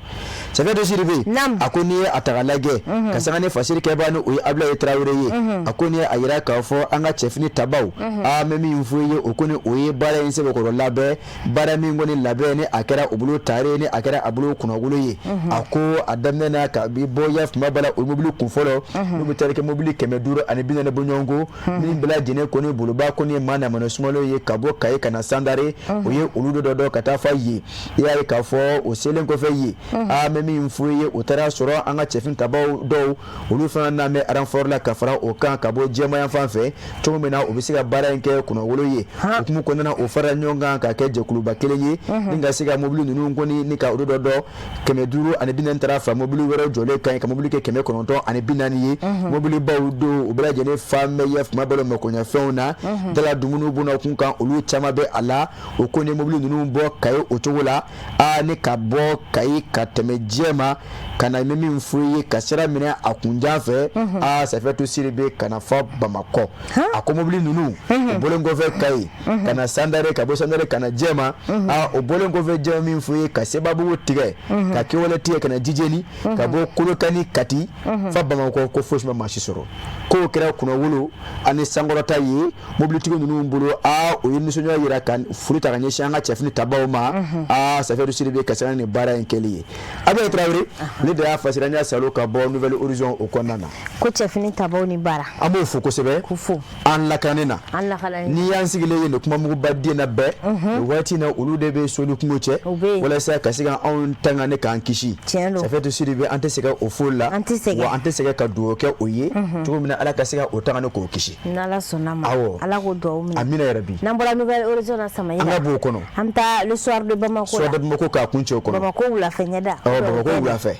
Safiyatu Sidibe, a ko n'i ye a ta k'a lajɛ, ka sanga ni fasiri kɛbaa ni o ye Abulaye Tarawele ye, a ko n'i ye a yira k'a fɔ an ka cɛfini tabaw, aa n bɛ min fɔ i ye, o kɔni o ye baara in sɛbɛkɔrɔ labɛn, baara min kɔni labɛn ni a kɛra u bolo tare, ni a kɛra a bolo kunnawolo ye. A ko a daminɛ na ka bi bɔ yafuma b'a la, o mobili kun fɔlɔ n'u bɛ taali kɛ mobili 540 bɔɲɔgɔnko min bɛɛ lajɛlen kɔni boloba kɔni ye maa namana sumalo ye ka bɔ Kayi ka na Sandare, o ye olu dɔ dɔ ka taa fa yen. I y'a ye k'a fɔ o selen kɔfɛ yen, aa n bɛ min fɔ i ye, o taara sɔrɔ an ka cɛfini tabaw dɔw, olu fana n'an bɛ renfort la ka fara o kan ka bɔ jɛmaya fan fɛ, cogo min na u bɛ se ka baara in kɛ kunnawolo ye. O hukumu kɔnɔna na, o farala ɲɔgɔn kan ka kɛ jɛkuluba kelen ye ni ka se ka mobili ninnu kɔni ni ka olu dɔ dɔ. 540 taara fara mobili wɛrɛ jɔlen kan ka mobili kɛ 940 ye. Mobilibaw don, u bɛɛ lajɛlen fan bɛ yafuma balo makoɲɛfɛnw na, dala dumuni b'u kun kan, olu caman bɛ a la. O ko ni mobili ninnu bɔ Kayi o cogo la, aa ni ka bɔ Kayi ka tɛmɛ Jɛma ka na, bɛ min fɔ i ye, ka sira minɛ a kunjan fɛ, aa Safiyatu Sidibe, ka na fɔ Bamakɔ. A ko mobili ninnu, o bɔlen kɔfɛ Kayi ka na Sandare, ka bɔ Sandare ka na Jɛma, aa o bɔlen kɔfɛ Jɛma, min fɔ i ye, ka Sebabugu tigɛ, ka Kewale tigɛ ka na Jijeni, ka bɔ Kolokani, Kati fa Bamakɔ, ko fosi ma maa si sɔrɔ. K'o kɛra kunnawolo ani sankɔrɔta ye mobilitigi ninnu bolo. Aa o ye nisɔndiya yira ka foli ta ka ɲɛsin an ka cɛfini tabaw ma. Aa Safiyatu Sidibe, ka sanga ni baara in kɛli ye. Abulaye Tarawele ne de y'a fasiri, an y'a salo ka bɔ Nouvel Horizon o kɔnɔna na. Ko cɛfini tabaw ni baara. An b'o fo kosɛbɛ. K'u fo. An lakanani na. An lakanani. N'i y'an sigilen ye nin kumamuguba den na bɛɛ, nin waati in na, olu de bɛ so ni kungo cɛ walasa ka se ka anw tanga ni k'an kisi. Tiɲɛ don. Safiyatu Sidibe, an tɛ sɛgɛn o foli la. An tɛ sɛgɛn. Wa an tɛ sɛgɛn ka dugawu kɛ o ye cogo min na, Ala ka se ka o tanga ni k'o kisi. N'Ala sɔnna ma. Awɔ. Ala k'o dugawu minɛ. Amina yarabi. N'an bɔra Nouvel Horizon na, Samayila. An ka b'o kɔnɔ. An bɛ taa Le Soir de Bamako la. Soir de Bamako k'a kun cɛ o kɔnɔ. Bamako wulafɛ ɲɛda. Awɔ, Bamako wulafɛ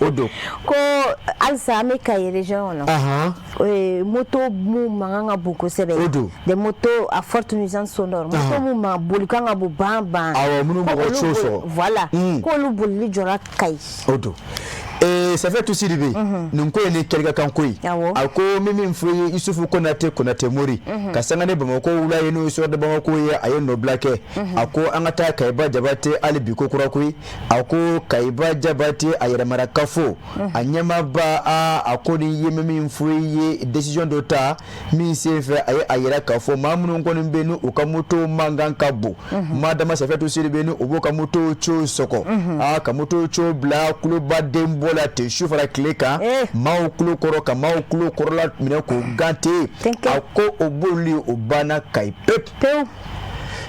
o don. Ko halisa an bɛ Kayi région kɔnɔ. Moto mun mankan ka bon kosɛbɛ. O don. Des motos à forte nuisance sonore. Moto mun ma bolikan ka bon ban ban. Awɔ, minnu mɔgɔ so sɔrɔ. Voilà. K'olu bolili jɔra Kayi. O don. Safiyatu Sidibe, nin ko ye ni kɛlɛ kan ko ye. A ko min fɔ ye, Isufu Konate, Konate Mori, ka sanga ni Bamakɔ wula ye, n'o ye Soir de Bamako ye, a ye nɔbila kɛ. A ko an ka taa Kayiba Jabate hali bi ko kura koyi. A ko Kayiba Jabate a yɛrɛmara kafo a ɲɛmaaba, a ko ni ye min fɔ ye, décision dɔ ta min sen fɛ, a ye a yira k'a fɔ maa minnu kɔni bɛ ni u ka moto mankan ka bon, maa dama, Safiyatu Sidibe, ni u b'u ka moto co sɔgɔ, aa ka moto co bila kulobaden bɔ la ten su fara tile kan, maaw tulo kɔrɔ, ka maaw tulo kɔrɔla minɛ k'o gan ten. A ko o boli o banna Kayi pewu.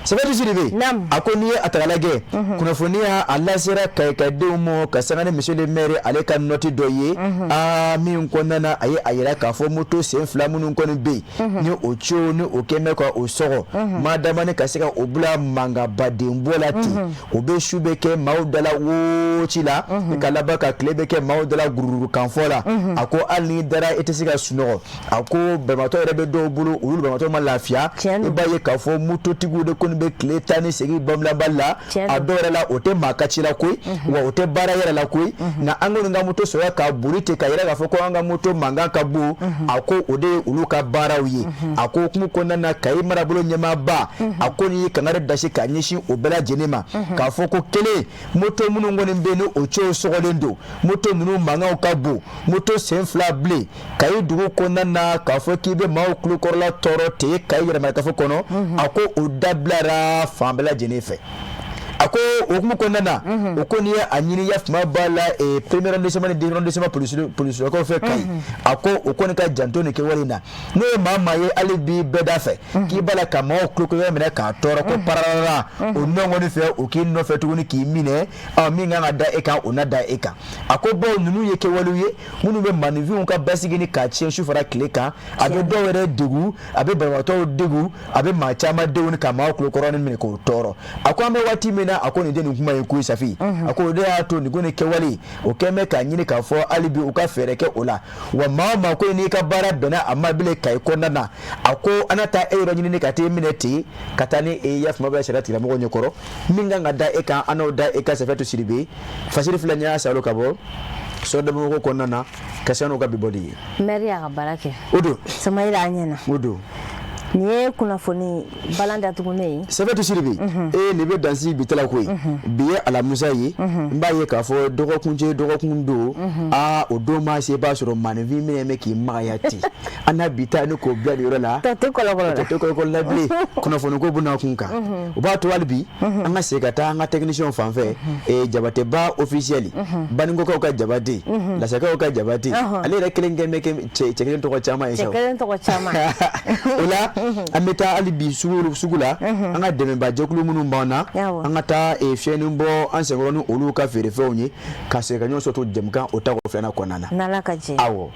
Safiyatu Sidibe, a ko n'i ye a ta k'a lajɛ, kunnafoniya a lasera Kayikadenw ma ka sanga ni monsieur le maire ale ka note dɔ ye, aa min kɔnɔna na, a ye a yira k'a fɔ moto sen fila minnu kɔni bɛ yen ni o co ni o kɛn bɛ ka o sɔgɔ, maa damani ka se ka o bila mankanbaden bɔ la ten, o bɛ su bɛ kɛ maaw dala wooci la, ka laban ka tile bɛ kɛ maaw dala gururukanfɔ la. A ko hali n'i dara, i tɛ se ka sunɔgɔ. A ko banabaatɔ yɛrɛ bɛ dɔw bolo, olu banabaatɔ ma lafiya. I b'a ye k'a fɔ mototigiw de kɔni bɛ tile tan ni segin banbilabali la. A dɔw yɛrɛ la, o tɛ maa ka ci la koyi, wa o tɛ baara yɛrɛ la koyi, nka an kɔni ka moto sɔrɔ ka boli ten ka yɛrɛ k'a fɔ ko an ka moto mankan ka bon. A ko o de ye olu ka baaraw ye. A ko hukumu kɔnɔna na, Kayi marabolo ɲɛmaaba, a ko ni kangari dasi ka ɲɛsin o bɛɛ lajɛlen ma k'a fɔ ko kelen, moto minnu kɔni bɛ yen ni o cow sɔgɔlen don, moto ninnu mankanw ka bon, moto sen fila bilen Kayi dugu kɔnɔna na, k'a fɔ k'i bɛ maaw tulokɔrɔla tɔɔrɔ ten Kayi yɛrɛmarakafo kɔnɔ, a ko o dabilara fan bɛɛ lajɛlen fɛ. A A ko o hukumu kɔnɔna na, o ko n'i ye a ɲini yafama b'a la premier arrondissement ni deuxième arrondissement polisilakaw fɛ Kayi. A ko o kɔni ka janto nin kɛwale in na, n'o ye maa maa ye hali bi bɛɛ da fɛ k'i b'a la ka maaw tulokɔrɔ minɛ k'a tɔɔrɔ, ko pararara o nɔ kɔni fɛ, o k'i nɔfɛ tuguni k'i minɛ, min kan ka da e kan, o na da e kan. A ko bawo ninnu ye kɛwalew ye minnu bɛ maaninfinw ka basigi ni k'a tiɲɛ su fara tile kan. A bɛ dɔw yɛrɛ degun, a bɛ banabaatɔw degun, a bɛ maa caman degun ka maaw tulokɔrɔ minɛ k'o tɔɔrɔ. A ko an bɛ waati min na, a ko nin tɛ nin kuma ye koyi Safi. A ko o de y'a to nin ko nin kɛwale o kɛn bɛ k'a ɲini k'a fɔ hali bi u ka fɛɛrɛ kɛ o la. Wa maa o maa ko n'i ka baara bɛnna a ma bilen Kayi kɔnɔna na, a ko an na taa e yɔrɔ ɲini ka t'e minɛ ten ka taa ni e yafama bɛ sariya tigilamɔgɔw ɲɛkɔrɔ, min kan ka da e kan, an n'o da e kan. Safiyatu Sidibe, fasiri filɛ nin y'a salo ka bɔ sɔrɔda Bamakɔ kɔnɔna na ka se n'u ka bi bɔli ye. Maire y'a ka baara kɛ. O don. Samayila, a ɲɛna. O don. Nin ye kunnafoni balan datugunen ye. Safiyatu Sidibe, ee nin bɛ dansi bi tala koyi. Bi ye alamisa ye, n b'a ye k'a fɔ dɔgɔkun cɛ dɔgɔkun don. Aa, o don maa se b'a sɔrɔ maaninfin minɛ bɛ k'i magaya ten. An na bi ta ni k'o bila nin yɔrɔ la. Tɔ tɛ kɔlɔkɔlɔ la. Tɔ tɛ kɔlɔkɔlɔ la bilen. Kunnafoni ko b'u kun kan. O b'a to hali bi an ka segin ka taa an ka technicien fan fɛ, Jabateba officiel, Banikɔkaw ka Jabate, Lasakaw ka Jabate, ale yɛrɛ kelen kɛ bɛ kɛ cɛ kelen tɔgɔ caman ye sa. Cɛ kelen tɔgɔ caman. O la an bɛ taa hali bi sugu la, an ka dɛmɛbaa jɛkulu minnu b'an na, an ka taa fiyɛni bɔ an senkɔrɔ ni olu ka feerefɛnw ye, ka segin ka ɲɔgɔn sɔrɔ to jɛmukan o tako filanan kɔnɔna na. N'Ala ka jɛ. Awɔ.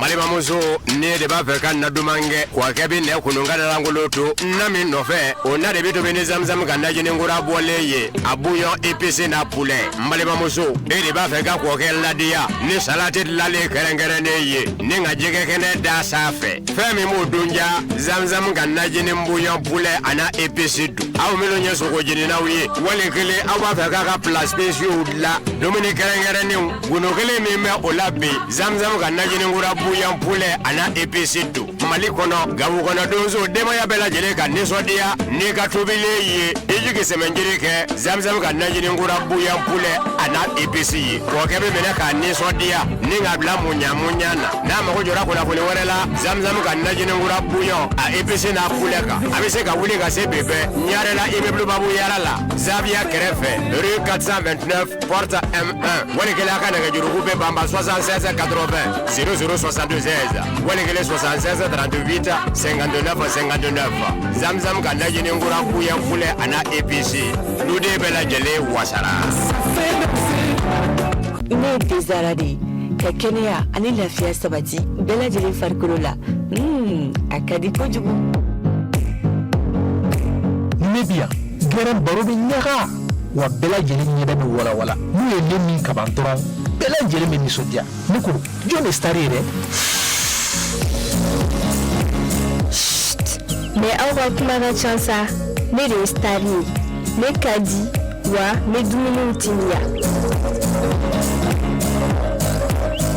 Balimamuso, ne de b'a fɛ ka na duman kɛ wa kɛ bɛ nɛ kunun ka lankolon to na min nɔfɛ, o na de bɛ tobi ni zamzam ka najini kura bɔlen ye, a bouillon épice n'a poulet. N balimamuso, e de b'a fɛ ka kɔkɛ ladiya ni salati dilanlen kɛrɛnkɛrɛnnen ye ni ka jɛgɛ kɛnɛ da sanfɛ, fɛn min b'o dun ja, zamzam ka najini bouillon poulet a n'a épice dun. Aw minnu ye sogo jeninaw ye, wali kelen aw b'a fɛ k'a ka plats spéciaux dilan, dumuni kɛrɛnkɛrɛnnenw, gundo kelen min bɛ o la bi, zamzam ka najini kura bouillon poulet a n'a épice don. Mali kɔnɔ, Gawo kɔnɔ, donso denbaya bɛɛ lajɛlen ka nisɔndiya n'i ka tobilen ye, i jigi sɛmɛnjiri kɛ zamzam ka najini kura bouillon poulet a n'a épice ye. Kɔkɛ bɛ minɛ k'a nisɔndiya ni k'a bila muɲa muɲa na. N'a mago jɔra kunnafoni wɛrɛ la zamzam ka najini kura bouillon a épice n'a poulet kan, a bɛ se ka wuli ka se bi bɛɛ Ɲarela, immeuble Babu Yara la, Zaviya kɛrɛfɛ, rue 429 porte M1. Wali kelen a ka nɛgɛjuruku bɛ banba 76 80 00 76, wali kelen 76 38 59 59. Zamzam ka najini kura bouillon poulet a n'a épice, duden bɛɛ lajɛlen wasara. Ne ye Dezara de ye ka kɛnɛya ani lafiya sabati bɛɛ lajɛlen farikolo la. A ka di kojugu. Ne bi yan gɛrɛn baro bɛ ɲaga wa, bɛɛ lajɛlen ɲɛda bɛ walawala. N'u ye ne min kaban dɔrɔn, bɛɛ lajɛlen bɛ nisɔndiya. Ne ko jɔn de star ye dɛ? Mais aw ka kuma ka ca sa. Ne de ye star ye. Ne ka di wa, n bɛ dumuniw timiya.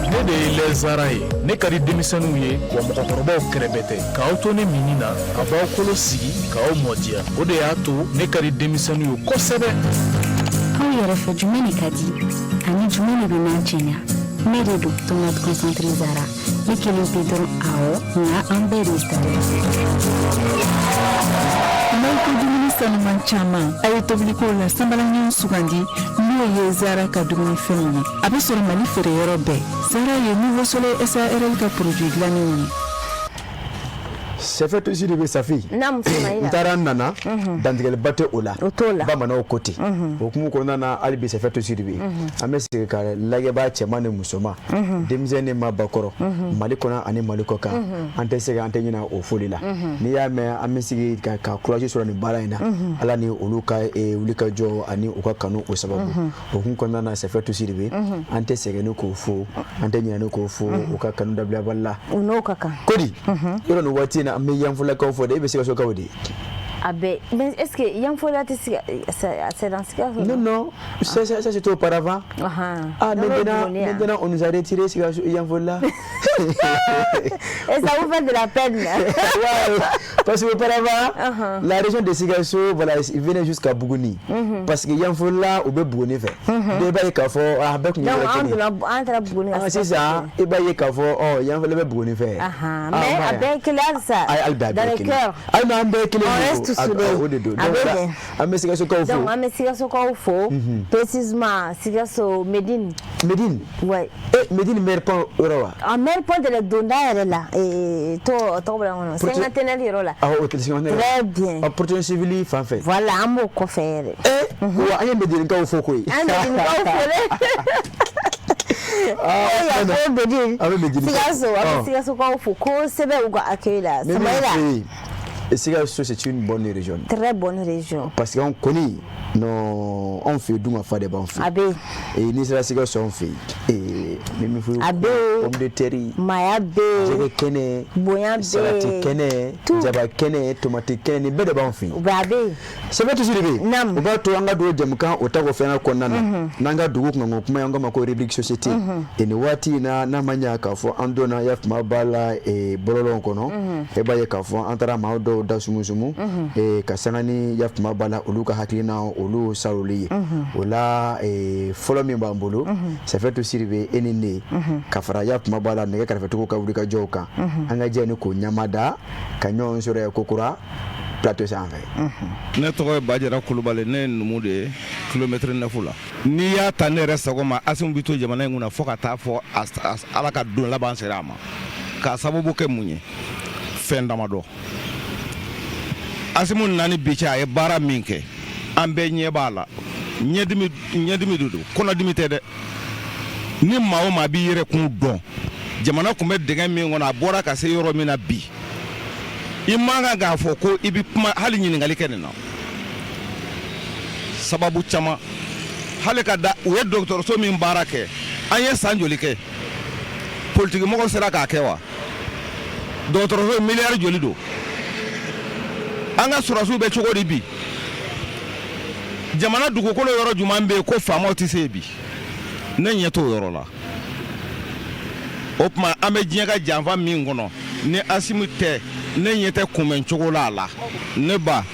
Ne de ye lɛzara ye. Ne ka di denmisɛnninw ye wa, mɔgɔkɔrɔbaw kɛrɛfɛ tɛ. K'aw to ne minni na, a b'aw kolo sigi k'aw mɔdiya. O de y'a to ne ka di denmisɛnninw ye kosɛbɛ. Aw yɛrɛ fɛ, jumɛn de ka di ani jumɛn de bɛ n'an cɛɲa? Ne de don, tomate concentré Zara. Ne kelen pe dɔrɔn, awɔ, nka an bɛɛ de ye star ye. N'aw ko dumuni sanuman caman, a ye tobiliko la sanbalaɲɔgɔn sugandi, n'o ye Zara ka dumunifɛnw ye. A bɛ sɔrɔ Mali feereyɔrɔ bɛɛ. Zara ye Nouveau Soleil SARL ka produit dilannenw ye. Safiyatu Sidibe, Safi. Naamu, Sumayila. N taara n nana, dantigɛliba tɛ o la. O t'o la. Bamananw ko ten. O hukumu kɔnɔna na, hali bi Safiyatu Sidibe, an bɛ segin ka lajɛbaa cɛman ni musoman, denmisɛn ni maabakɔrɔ, Mali kɔnɔ ani Mali kɔ kan, an tɛ sɛgɛn, an tɛ ɲinɛ o foli la. N'i y'a mɛn an bɛ sigi ka courage sɔrɔ nin baara in na, Ala ni olu ka wuli ka jɔ ani u ka kanu o sababu. O hukumu kɔnɔna na, Safiyatu Sidibe, an tɛ sɛgɛn ni k'o fo, an tɛ ɲinɛ ni k'o fo u ka kanu dabilabali la. U n'o ka kan. Kodi yɔrɔ, nin waati in na, an bɛ Yanfolakaw fɔ de. E bɛ Sikasokaw de? A bɛɛ, mais est ce que Yanfola tɛ c'est dans Sikaso? Non, non, ça c'était auparavant. Ah, maintenant, maintenant on nous a retiré Sikaso, Yanfola. Et ça vous fait de la peine. Ouais. Parce que auparavant, la région de Sikasso, voilà, il venait jusqu'à Bougouni. Parce que Yanfolila, u bɛ Buguni fɛ. Donc i b'a ye k'a fɔ a bɛɛ tun ye Donc yɔrɔ an kelen ye. donna, an taara Buguni ka Ah, sisan i b'a ye k'a fɔ ɔ Yanfolila bɛ Buguni fɛ. Ahan, Ah, mais ma a ye. bɛɛ ye kelen halisa. Ayi, hali bi a Dans bɛɛ ye le kelen. cœur. Hali n'an bɛɛ ye kelen On de reste don. soudés. O de don. A Donc bɛ voilà, ɲɛ. an bɛ Sikasokaw fo. Donc an bɛ Sikasokaw fo. Précisément Sikaso Médine. Médine. Ouais. Eh, Médine maire pont yɔrɔ wa? En maire pont de la donda yɛrɛ la. To tɔgɔ bɔra n kɔnɔ. Cinquantenaire yɔrɔ la. Awɔ, o tɛ cinquantenaire. Très bien. Ah, protection civile fan fɛ. Voilà, an b'o kɔfɛ yɛrɛ. Eh, wa an ye Médinekaw fo koyi. An Médinekaw fo dɛ. Ah, Ko yan ko Médine. An bɛ Médine fo. Sikaso, an bɛ Ɔ. Sikasokaw fo kosɛbɛ u ka accueil la. Mais min Samaïla. fɛ yen, Sikaso, c'est une bonne région. Très bonne région. Parce que anw kɔni, non, anw fɛ yen, dunkafa de b'anw fɛ A bɛ yen. yen. N'i sera Sikaso anw fɛ yen, n bɛ min fɔ i ye, A bɛ yen. pomme de terre, Maaya bɛ yen. jɛgɛ kɛnɛ, Bonya bɛ yen. salati kɛnɛ, Tout. jaba kɛnɛ, tomati kɛnɛ, nin bɛɛ de b'anw fɛ yen. U bɛ a bɛ yen. Sɛbɛ tusu de bɛ yen. Naamu. O b'a to an ka don jamukan o tako filanan kɔnɔna na, n'an ka dugu kunkanko kuma ye, an k'a ma ko rubrique société. Et nin waati in na, n'a ma ɲa k'a fɔ an donna yafama b'a la bɔlɔlɔw kɔnɔ, e b'a ye k'a fɔ an taara maa dɔw da sumusumu ka sanga ni yafama b'a la olu ka hakilina olu saroli ye. O la fɔlɔ min b'an bolo, Safiyatu Sidibe, e ni ne, ka fara yafama b'a la nɛgɛ kɛrɛfɛtigiw ka wulikajɔw kan, an ka jɛ ni k'o ɲamada ka ɲɔgɔn sɔrɔ yen kokura plateau sanfɛ. Ne tɔgɔ ye Bajara Kulubali, ne ye numu de ye kilomɛtiri 9 la. N'i y'a ta ne yɛrɛ sago ma, Asimu bɛ to jamana in kunna fo ka taa fɔ Ala ka don laban sera a ma. K'a sababu kɛ mun ye? Fɛn damadɔ. Asimu nani bi cɛ, a ye baara min kɛ, an bɛɛ ɲɛ b'a la. Ɲɛdimi, ɲɛdimi de don, kɔnɔdimi tɛ dɛ. Ni maa o maa b'i yɛrɛ kun dɔn, jamana tun bɛ dingɛ min kɔnɔ, a bɔra ka se yɔrɔ min na bi, i man kan k'a fɔ ko i bɛ kuma hali ɲininkali kɛ nin na. Sababu caman, hali ka da u ye dɔgɔtɔrɔso min baara kɛ, an ye san joli kɛ, politikimɔgɔw sera k'a kɛ wa? Dɔgɔtɔrɔso miliyari joli don? An ka sɔrɔdasiw bɛ cogo di bi? Jamana dugukolo yɔrɔ jumɛn bɛ yen ko faamaw tɛ se yen bi? Ne ɲɛ t'o yɔrɔ la. O tuma an bɛ diɲɛ ka janfa min kɔnɔ, ni Asimu tɛ, ne ɲɛ tɛ kunbɛn cogo la a la. Ne ba,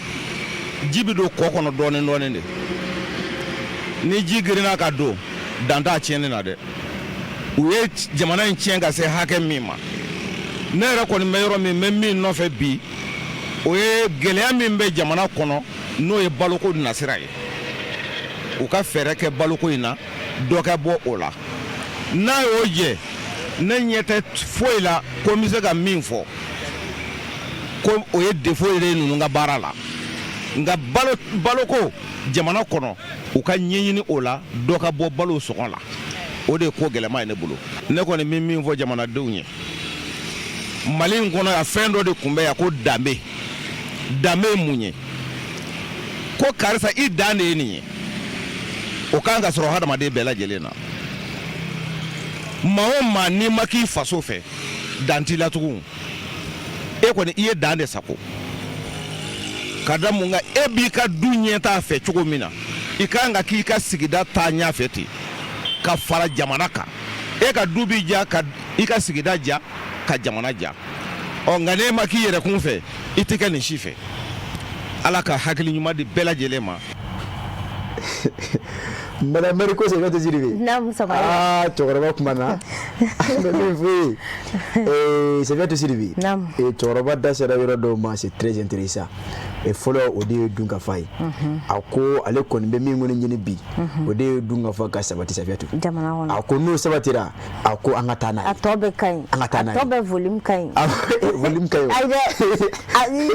ji bɛ don kɔ kɔnɔ dɔɔnin dɔɔnin de. Ni ji girinna ka don, dan t'a tiɲɛni na dɛ. U ye jamana in tiɲɛ ka se hakɛ min ma, ne yɛrɛ kɔni bɛ yɔrɔ min, n bɛ min nɔfɛ bi, o ye gɛlɛya min bɛ jamana kɔnɔ, n'o ye baloko nasira ye. U ka fɛɛrɛ kɛ baloko in na, dɔ ka bɔ o la. N'a y'o jɛ, ne ɲɛ tɛ foyi la ko n bɛ se ka min fɔ ko o ye défaut yɛrɛ ye ninnu ka baara la. Nka baloko jamana kɔnɔ, u ka ɲɛɲini o la, dɔ ka bɔ balo sɔngɔ la, o de ye ko gɛlɛma ye ne bolo. Ne kɔni bɛ min fɔ jamanadenw ye, Mali in kɔnɔ yan, fɛn dɔ de tun bɛ yan ko danbe. Danbe ye mun ye? Ko karisa, i dan de ye nin ye. O kan ka sɔrɔ hadamaden bɛɛ lajɛlen na. Maa o maa, n'i ma k'i faso fɛ, dan t'i la tugun. E kɔni, i ye dan de sago. Ka da mun kan? E b'i ka du ɲɛtaa fɛ cogo min na, i kan ka k'i ka sigida taa ɲɛ fɛ ten ka fara jamana kan. E ka du b'i ja, ka i ka sigida ja, ka jamana ja. Ɔ nka n'e ma k'i yɛrɛkun fɛ, i tɛ kɛ nin si fɛ. Ala ka hakili ɲuman di bɛɛ lajɛlen ma. Madame Mariko Sɛbɛtɛ Sidibe. Naamu, Samaïla. Ah, cɛkɔrɔba kuma na. N bɛ min f'e ye, Sɛbɛtɛ Sidibe. Naamu. Cɛkɔrɔba da sera yɔrɔ dɔw ma, c'est très intéressant. Fɔlɔ, o de ye dunkafa ye. A ko ale kɔni bɛ min kɔni ɲini bi, o de ye dunkafa ka sabati, Safiyatu. Jamana kɔnɔ. A ko n'o sabatira, a ko an ka taa n'a ye. A tɔ bɛɛ ka ɲi. An ka taa n'a ye. A tɔ bɛɛ volume ka ɲi. Volume ka ɲi o. Ayi dɛ. Ayi.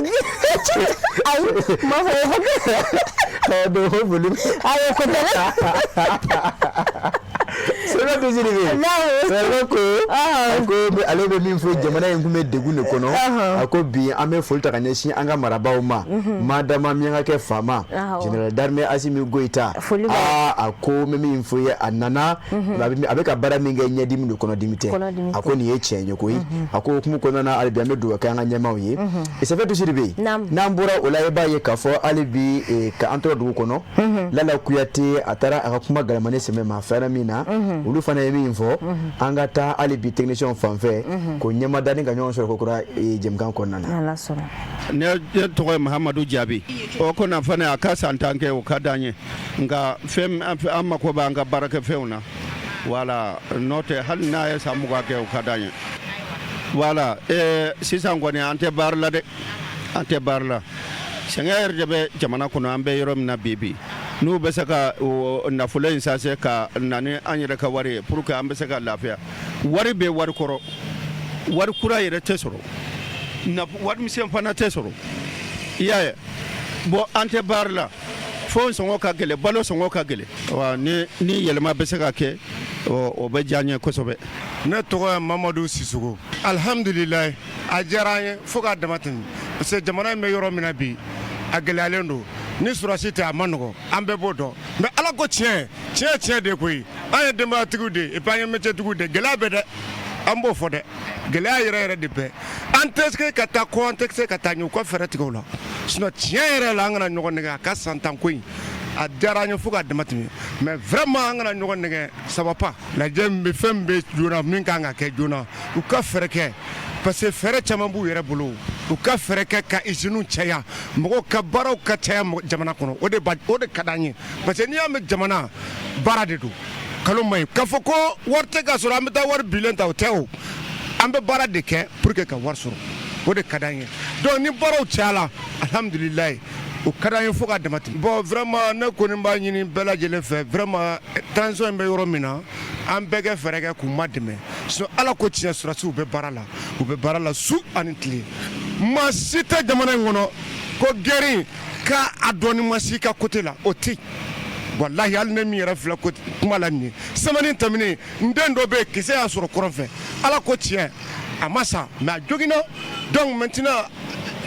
Ayi. N b'a fɔ. Donc o volume. Ayi, o ko tɛ dɛ. Sɛbɛtɛ Sidibe. Naamu. Cɛkɔrɔba ko, a ko ale bɛ min fɔ, jamana in tun bɛ degun de kɔnɔ. A ko bi an bɛ foli ta ka ɲɛsin an ka marabaaw ma. Madama Miyankakɛ faama. Général d'armée Assimi Goïta. Foli b'a ye. Aa, a ko n bɛ min fɔ ye, a nana, a bɛ ka baara min kɛ, ɲɛdimi don, kɔnɔdimi tɛ. Kɔnɔdimi tɛ. A ko nin ye tiɲɛ ye koyi. A ko hukumu kɔnɔna na, hali bi an bɛ dugawu kɛ an ka ɲɛmaaw ye. Sɛbɛtɛ Sidibe. Naamu. N'an bɔra o la, i b'a ye k'a fɔ hali bi ka an tora dugu kɔnɔ, Lala Kuyate, a taara a ka kuma galamani sɛmɛ maa fɛn min na. Olu fana ye min fɔ, an ka taa hali bi technicien fan fɛ ko ɲɛmadani ka ɲɔgɔn sɔrɔ kokura jɛmukan kɔnɔna na. Ala sɔnna. Ne tɔgɔ ye Mahamadu Jaabi. O kɔni fana a ka san 10 kɛ, o ka d'an ye, nka fɛn an mako b'an ka baarakɛfɛnw na. Wala n'o tɛ, hali n'a ye san 20 kɛ, o ka d'an ye. Wala sisan kɔni an tɛ baara la dɛ, an tɛ baara la. Sɛgɛn yɛrɛ de bɛ jamana kɔnɔ. An bɛ yɔrɔ min na bi bi, n'u bɛ se ka nafolo in sase ka na ni an yɛrɛ ka wari ye pour que an bɛ se ka lafiya. Wari bɛ wari kɔrɔ, wari kura yɛrɛ tɛ sɔrɔ, wari misɛn fana tɛ sɔrɔ. I y'a ye, bon, an tɛ baara la, fɛnw sɔngɔ ka gɛlɛn, balo sɔngɔ ka gɛlɛn. Wa ni yɛlɛma bɛ se ka kɛ, o bɛ diya n ye kosɛbɛ. Ne tɔgɔ ye Mamadu Sisoko. Alihamdulilayi, a diyara an ye fo k'a dama tɛmɛ, parce que jamana in bɛ yɔrɔ min na bi, a gɛlɛyalen don. Ni sɔrɔdasi tɛ, a ma nɔgɔ, an bɛɛ b'o dɔn. Mais Ala ko tiɲɛ, tiɲɛ tiɲɛ de koyi. An ye denbayatigiw de ye, et puis an ye métier-tigiw de ye. Gɛlɛya bɛ dɛ, an b'o fɔ dɛ, gɛlɛya yɛrɛ yɛrɛ de bɛɛ. An tɛ se ka taa kɔ, an tɛ se ka taa ɲɛ. U ka fɛɛrɛ tigɛ o la, sinon tiɲɛ yɛrɛ la, an kana ɲɔgɔn nɛgɛ. A ka san 10 ko in, a diyara an ye fo k'a dama tɛmɛ, mais vraiment an kana ɲɔgɔn nɛgɛ, ça va pas. Lajɛ min bɛ, fɛn min bɛ joona, min kan ka kɛ joona, u ka fɛɛrɛ kɛ, parce que fɛɛrɛ caman b'u yɛrɛ bolo. U ka fɛɛrɛ kɛ ka usines caya, mɔgɔw ka baaraw ka caya jamana kɔnɔ. O de ba, o de ka d'an ye, parce que n'i y'a mɛn jamana baara de don, kalo ma ɲi k'a fɔ ko wari tɛ ka sɔrɔ, an bɛ taa wari bilen ta, o tɛ. O an bɛ baara de kɛ pour que ka wari sɔrɔ, o de ka d'an ye. Donc ni baaraw cayala, alhamdulilayi, o ka d'an ye fo ka dama tɛmɛ. Bon, vraiment, ne kɔni b'a ɲini bɛɛ lajɛlen fɛ, vraiment, transition in bɛ yɔrɔ min na, an bɛɛ kɛ fɛɛrɛ kɛ k'u ma dɛmɛ. Sinon Ala ko tiɲɛ, sɔrɔdasiw bɛ baara la, u bɛ baara la su ani tile. Maa si tɛ jamana in kɔnɔ ko guerre k'a a dɔɔni ma si ka côté la, o tɛ yen. Walahi, hali ne min yɛrɛ filɛ kuma la nin ye, semaine tɛmɛnen, n den dɔ bɛ yen, kisɛ y'a sɔrɔ kɔrɔn fɛ. Ala ko tiɲɛ, a ma sa, mais a joginna. Donc maintenant,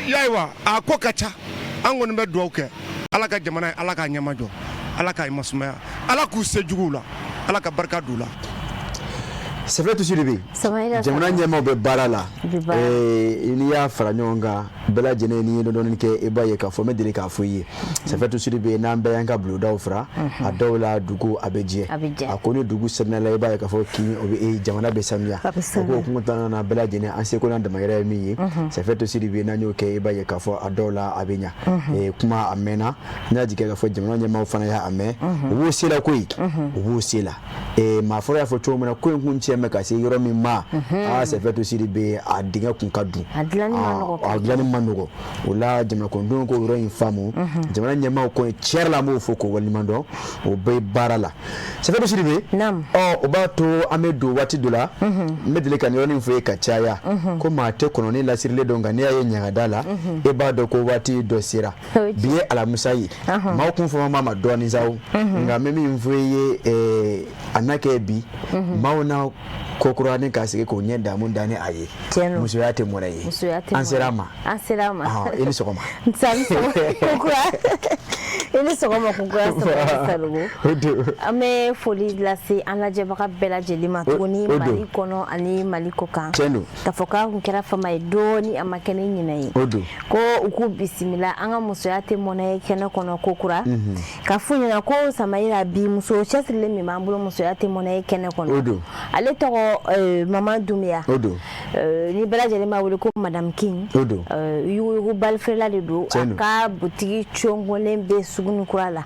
y'a ye wa, a ko ka ca. An kɔni bɛ dugawu kɛ, Ala ka jamana ye, Ala k'a ɲɛmajɔ, Ala k'a masumaya, Ala k'u se juguw la, Ala ka barika d'u la. Safiyatu Sidibe, jamana ɲɛmaaw bɛ baara la. N'i y'a fara ɲɔgɔn kan bɛɛ lajɛlen, n'i ye dɔɔnin kɛ, i b'a ye k'a fɔ n bɛ deli k'a fɔ i ye, Safiyatu Sidibe, n'an bɛɛ y'an ka bulondaw fara, a dɔw la dugu a bɛ jɛ. A ko ni dugu sanuyala, i b'a ye k'a fɔ kin o bɛ jamana bɛ sanuya. O ko hukumu kɔnɔna na, bɛɛ lajɛlen an seko n'an damayira ye min ye, Safiyatu Sidibe, n'an y'o kɛ, i b'a ye k'a fɔ a dɔw la a bɛ ɲa. Kuma a mɛnna, n y'a jigin k'a fɔ jamana ɲɛmaaw fana y'a mɛn, u b'u se la koyi, u b'u se la. Maa fɔlɔ y'a fɔ cogo min na, ko in kun cɛ mɛn ka se yɔrɔ min ma, aa, Safiyatu Sidibe, a dingɛ kun ka dun, a dilanni ma nɔgɔ. O la jamana kɔnɔdenw ko yɔrɔ in faamu. Jamana ɲɛmaaw ko tiɲɛ yɛrɛ la, an b'o fɔ k'o waleɲuman dɔn, o bɛ baara la. Safiyatu Sidibe, ɔ o b'a to an bɛ don waati dɔ la. N bɛ deli ka nin yɔrɔnin fɔ ye ka caya ko maa tɛ kɔnɔni lasirilen dɔn, nka n'i y'a ye ɲagada la, e b'a dɔn ko waati dɔ sera. Bi ye alamisa ye, maaw kun fama ma dɔɔnin sa o, nka n bɛ min fɔ i ye, a na kɛ bi maaw na ko kura ni k'a sigi k'o ɲɛ damu da ni a ye. Musoya tɛ mɔnɛ ye. An sera a ma. An sera a ma. I ni sɔgɔma. Kokura, i ni sɔgɔma kokura Sanogo. An bɛ foli lase an lajɛbaga bɛɛ lajɛlen ma tuguni, Mali kɔnɔ ani Mali kɔ kan. Tiɲɛ don. K'a fɔ k'a kun kɛra fama ye dɔɔni, a ma kɛ ni ɲinɛ ye. O don. Ko u k'u bisimila an ka musoya tɛ mɔnɛ ye kɛnɛ kɔnɔ ko kura, ka f'u ɲɛna ko Samayira, bi muso cɛsirilen min b'an bolo musoya tɛ mɔnɛ ye kɛnɛ kɔnɔ, o don, ale tɔgɔ Mama Dunbiya. O don. Ni bɛɛ lajɛlen b'a wele ko Madame King. O don. Yuguyugu balifeerela de don, a ka butigi congolen bɛ Suguni Kura la.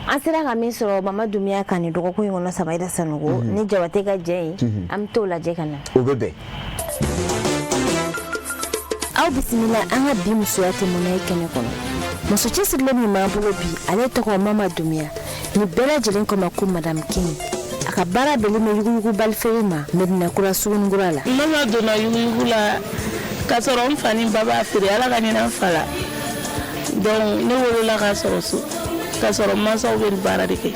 An sera ka min sɔrɔ Mama Dunbiya kan nin dɔgɔkun in kɔnɔ, Samayira Sanogo, ni Jabate ka jɛ ye, an bɛ t'o lajɛ ka na. O bɛ bɛn. Aw bisimila an ka bi musoya tɛ mɔnɛ ye kɛnɛ kɔnɔ. Muso cɛsirilen min b'an bolo bi, ale tɔgɔ Mama Dunbiya, ni bɛɛ lajɛlen ko ma ko Madame King. A ka baara bɛnnen bɛ yuguyugu balifeere ma Medina Kura, Sugunikura la. Mama donna yuguyugu la k'a sɔrɔ n fa ni ba b'a feere, Ala ka hinɛ n fa la. Donc ne wolola k'a sɔrɔ so, k'a sɔrɔ mansaw bɛ nin baara de kɛ.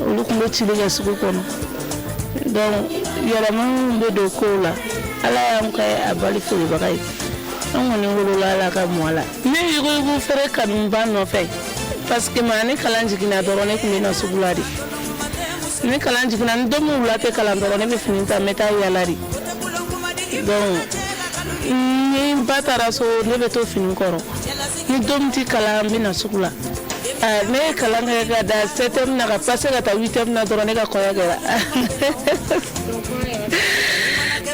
Olu tun bɛ cili kɛ sugu kɔnɔ. Donc yɛlɛma min bɛ don kow la, Ala y'an kɛ a bali feerebaga ye. An kɔni wolola Ala ka mɔ la. Ne yuguyugu feere kanu ba nɔfɛ, parce que maa ni kalan jiginna dɔrɔn, ne tun bɛ na sugu la de. Ni kalan jiginna, ni don min wula tɛ kalan dɔrɔn, ne bɛ fini ta, n bɛ taa yala de. Donc ni n ba taara so, ne bɛ to fini kɔrɔ. Ni don min tɛ kalan, n bɛ na sugu la. Ne ye kalan kɛ ka dan septième na ka passer ka taa huitième na dɔrɔn, ne ka kɔɲɔ kɛra.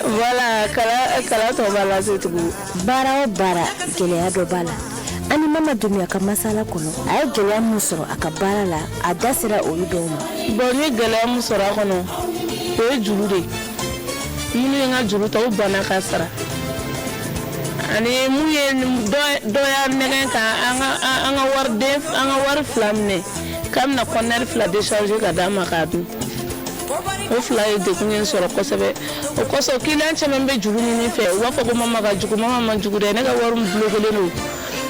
Voilà, kalan tɔ b'a lase tugun. Baara o baara, gɛlɛya dɔ b'a la. An ni Mama Dunbiya ka masala kɔnɔ, a ye gɛlɛya min sɔrɔ a ka baara la, a da sera olu dɔw ma. Bon, n ye gɛlɛya min sɔrɔ a kɔnɔ, o ye juru de ye. Minnu ye n ka juru ta, u banna k'a sara, ani mun ye dɔ y'a nɛgɛn ka an ka wari den, an ka wari fila minɛ k'a bɛna kɔntinɛri fila décharger ka d'a ma k'a dun. O fila ye degun ye n sɔrɔ kosɛbɛ. O kosɔn, kiliyan caman bɛ juru ɲini fɛ, u b'a fɔ ko Mama ka jugu. Mama man jugu dɛ. Ne ka wari min bloquelen don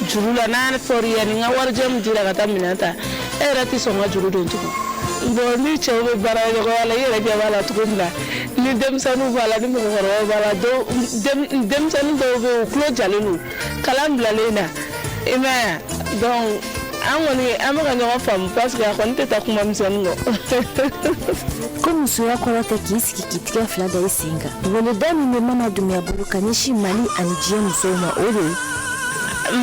juru la, n'a fɔr'i ye ni n ka warijɛ min dira ka taa minɛn ta, e yɛrɛ tɛ sɔn ka juru don tugun. Bon, ni cɛw bɛ baara ɲɔgɔnya la, i yɛrɛ ɲɛ b'a la cogo min na, ni denmisɛnninw b'a la, ni mɔgɔkɔrɔbaw b'a la, denmisɛnnin dɔw bɛ yen, u tulo jalen don kalan bilalen na, i m'a ye. Donc an kɔni, an bɛ ka ɲɔgɔn faamu, parce que a kɔni tɛ taa kuma misɛnnin kɔ. Ko musoya kɔrɔ tɛ k'i sigi k'i tigɛ fila da i sen kan. Weleda min bɛ Mama Dunbiya bolo ka ɲɛsin Mali ani diɲɛ musow ma, o de ye: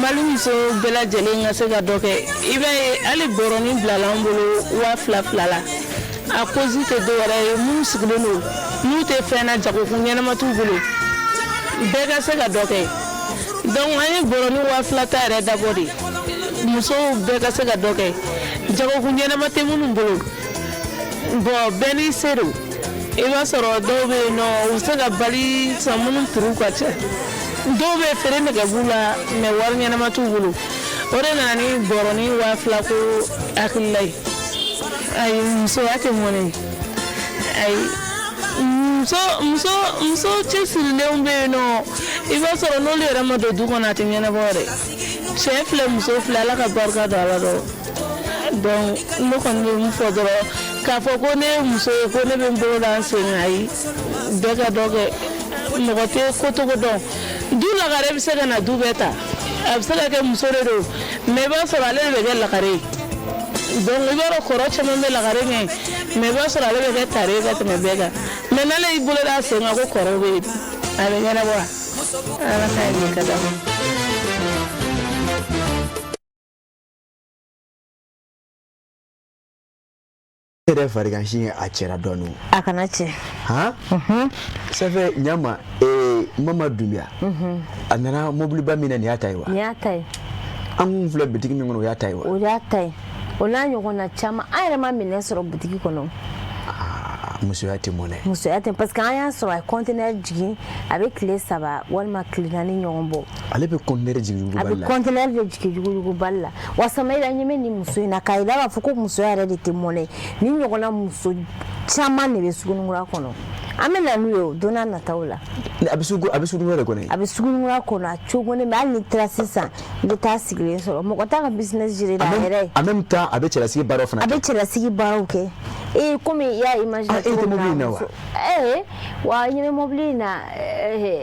Mali muso bɛɛ lajɛlen ka se ka dɔ kɛ. I b'a ye, hali bɔrɔnin bilala an bolo 2000 2000 la, a cause tɛ dɔwɛrɛ ye, minnu sigilen don, n'u tɛ fɛn na, jagokun ɲɛnama t'u bolo, bɛɛ ka se ka dɔ kɛ. Donc an ye bɔrɔnin 2000 ta yɛrɛ dabɔ de musow bɛɛ ka se ka dɔ kɛ, jagokun ɲɛnama tɛ minnu bolo. Bon, bɛɛ n'i se don. I b'a sɔrɔ dɔw bɛ yen nɔ, u bɛ se ka bali san minnu prix ka ca, dɔw bɛ feere nɛgɛ b'u la, mais wari ɲɛnama t'u bolo. O de nana ni bɔrɔnin 2000 ko hakilila ye. Ayi, musoya tɛ mɔnɛ ye, ayi. Muso muso muso cɛsirilenw bɛ yen nɔ, i b'a sɔrɔ n'olu yɛrɛ ma don du kɔnɔ, a tɛ ɲɛnabɔ yɛrɛ. Cɛ filɛ, muso filɛ, Ala ka barika don a la dɔrɔn. Donc ne kɔni bɛ mun fɔ dɔrɔn, k'a fɔ ko ne ye muso ye, ko ne bɛ n bolo da n sen kan, ayi. Bɛɛ ka dɔ kɛ, mɔgɔ tɛ ko cogo dɔn. Du lagare bɛ se ka na du bɛɛ ta, a bɛ se ka kɛ muso de don, mais i b'a sɔrɔ ale de bɛ kɛ lagare ye. Donc i b'a dɔn, kɔrɔ caman bɛ lagare ɲɛ, mais i b'a sɔrɔ ale bɛ kɛ tare ye ka tɛmɛ bɛɛ kan. Mais n'ale y'i bolo da sen kan ko kɔrɔ bɛ yen, a bɛ ɲɛnabɔ wa? Ala k'a ɲɛ ka d'a ma. E yɛrɛ farigansi ye, a cɛra dɔɔnin. A kana cɛ. Han, safɛ ɲama, Mama Dunbiya, a nana mobiliba min na, nin y'a ta ye wa? Nin y'a ta ye. An kun filɛ bitigi min kɔnɔ, o y'a ta ye wa? O y'a ta ye, o n'a ɲɔgɔnna caman. An yɛrɛ ma minɛn sɔrɔ butigi kɔnɔ. Musoya tɛ mɔnɛ. Musoya tɛ, parce que an y'a sɔrɔ a ye conteneur jigin, a bɛ tile 3 walima tile 4 ɲɔgɔn bɔ. Ale bɛ conteneur jigin? A bɛ yugubali la. Conteneur de jigin yuguyugubali la. Wa Samayila, ɲɛ bɛ nin muso in na k'a yira k'a fɔ ko musoya yɛrɛ de tɛ mɔnɛ. Ni ɲɔgɔnna muso caman de bɛ Sugunikura kɔnɔ. An bɛ na n'u ye o don n'a nataw la. A bɛ Sugunikura de kɔnɔ yen. A bɛ Sugunikura kɔnɔ, a cogolen bɛ. Hali ni taara sisan, i bɛ taa sigilen sɔrɔ, mɔgɔ t'a ka business gérer a yɛrɛ ye. En même temps, a bɛ cɛlasigi baaraw fana A bɛ cɛlasigi baaraw kɛ. Ee, komi i y'a imaginer. Ah, e tɛ mobili in na wa? Ee, wa ɲɛ bɛ mobili in na.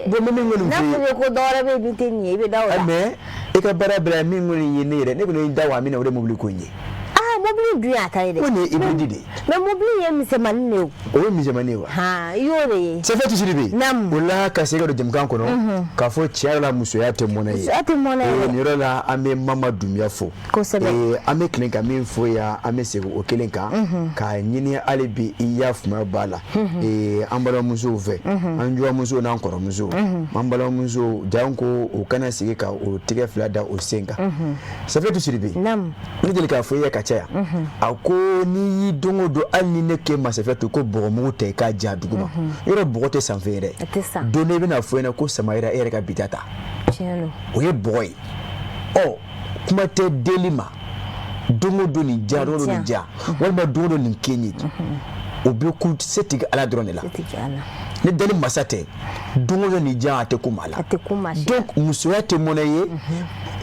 Bon, n bɛ min kɔni N'a f'i ye, fɔra ko dɔwɛrɛ bɛ yen min tɛ nin ye, i bɛ da o la. Mais e ka baara bɛɛ la, min kɔni ye ne yɛrɛ, ne kɔni ye da wa min na, o de ye mobili ko in ye. Ah, mobili dun y'a ta ye dɛ. Ko nin ye hybride de ye. Mais mobili ye misɛnmanin de ye o. O ye misɛnmanin ye wa? Han, i y'o de ye. Safiyatu Sidibe. Naamu. O la, ka segin ka don jamukan kɔnɔ, k'a fɔ tiɲɛ yɛrɛ la, musoya tɛ mɔnɛ ye. Musoya tɛ mɔnɛ ye dɛ. Nin yɔrɔ la, an bɛ Mama Dunbiya fo. Kosɛbɛ. An bɛ tilen ka min fɔ yan, an bɛ segin o kelen kan, k'a ɲini hali bi, i y'a faamuya b'a la, an balimamusow fɛ, an jɔnmusow n'an kɔrɔmusow, an balimamusow, janko o kana sigi ka o tɛgɛ fila da o sen kan. Safiyatu Sidibe. Naamu. Ne deli k'a fɔ i ye ka caya, a ko n'i y'i don o don, hali ni ne k'e ma Safiyatu ko bɔgɔmugu ta i k'a ja dugu ma, yɔrɔ bɔgɔ tɛ san fɛn ye dɛ. A tɛ san. Don dɔ i bɛna fɔ i ɲɛna ko Samayira, e yɛrɛ ka bi ta. Tiɲɛ don. O ye bɔgɔ ye. Ɔ, kuma tɛ deli ma, don o don nin ja, don o don nin ja, walima don o don nin kɛ ye, o bɛ ku se tigi Ala dɔrɔn de la. Se tigi Ala. Ni dali masa tɛ, don o don nin ja, a tɛ ko maa la. A tɛ ko maa si la. Donc musoya tɛ mɔnɛ ye.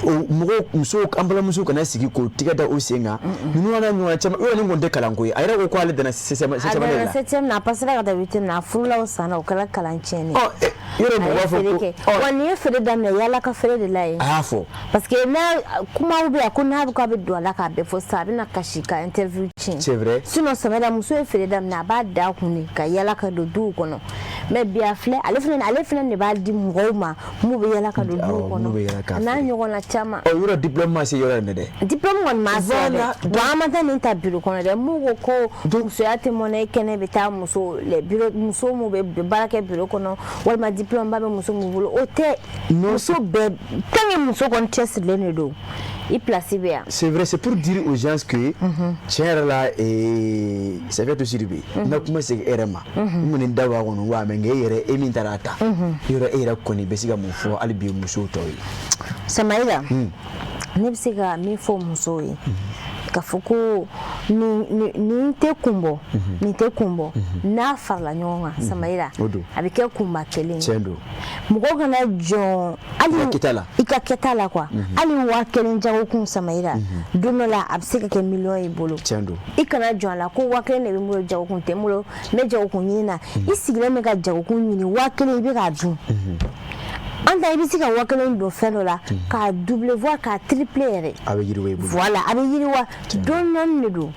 O mɔgɔw, musow, an balimamusow kana sigi k'o tigɛ da o sen kan. Ninnu n'a ɲɔgɔnna caman, yɔrɔ nin kɔni tɛ kalanko ye. A yɛrɛ ko k'ale danna septième A de danna la. septième na, a passera ka taa huitième na, a furula o san na, o kɛra kalan tiɲɛnen. Ɔ, yɔrɔ mɔgɔ b'a fɔ ko Wa nin ye feere daminɛ yala ka feere de la yen. A y'a fɔ. Parce que n'a kumaw bɛ yan ko n'a bɛ k'a bɛ don a la k'a bɛɛ fɔ sisan, a bɛna kasi ka interview tiɲɛ. C'est vrai. Sinon Samayila, muso ye feere daminɛ, a b'a da kun de ka yala ka don duw kɔnɔ. Mais bi a filɛ, ale fana de b'a di mɔgɔw ma mun bɛ yala ka don duw kɔnɔ, a n'a ɲɔgɔnna caman. Ɔ, yɔrɔ diplôme ma se yɔrɔ in na dɛ. Diplôme kɔni ma se dɛ. Bon, an ma taa nin ta bureau kɔnɔ dɛ. Mun ko musoya tɛ mɔnɛ kɛnɛ bɛ taa muso les bureau, muso mun bɛ baara kɛ bureau kɔnɔ, walima diplôme ba bɛ muso mun bolo, o tɛ. Muso bɛɛ, tant que muso kɔni cɛsirilen de don, i place bɛ yan. C'est vrai, c'est pour dire aux gens que tiɲɛ yɛrɛ la, Safiatou Sidibé, n ka kuma segin e yɛrɛ ma, n kɔni da b'a kɔnɔ wa, mais nka e yɛrɛ, e min taara a ta yɔrɔ, e yɛrɛ kɔni bɛ se ka mun fɔ hali bi musow tɔw ye? Samayila, ne bɛ se ka min fɔ musow ye, k'a fɔ ko nin tɛ kun bɔ, nin tɛ kun bɔ, n'a farala ɲɔgɔn kan, Samayila, a bɛ kɛ kunba kelen ye. Tiɲɛ don. Mɔgɔ kana jɔn hali i ka kɛta la. I ka kɛta la quoi. Hali 1000 jagokun, Samayila, don dɔ la a bɛ se ka kɛ miliyɔn y'i bolo. Tiɲɛ don. I kana jɔn a la ko 1000 de bɛ n bolo, jagokun tɛ n bolo, n bɛ jagokun ɲini na. I sigilen bɛ ka jagokun ɲini, 1000 i bɛ k'a dun. An ta, i bɛ se ka 1000 don fɛn dɔ la k'a doubler, voire k'a tripler yɛrɛ. A bɛ yiriwa i bolo. Voilà, a bɛ yiriwa dɔɔni dɔɔni de don.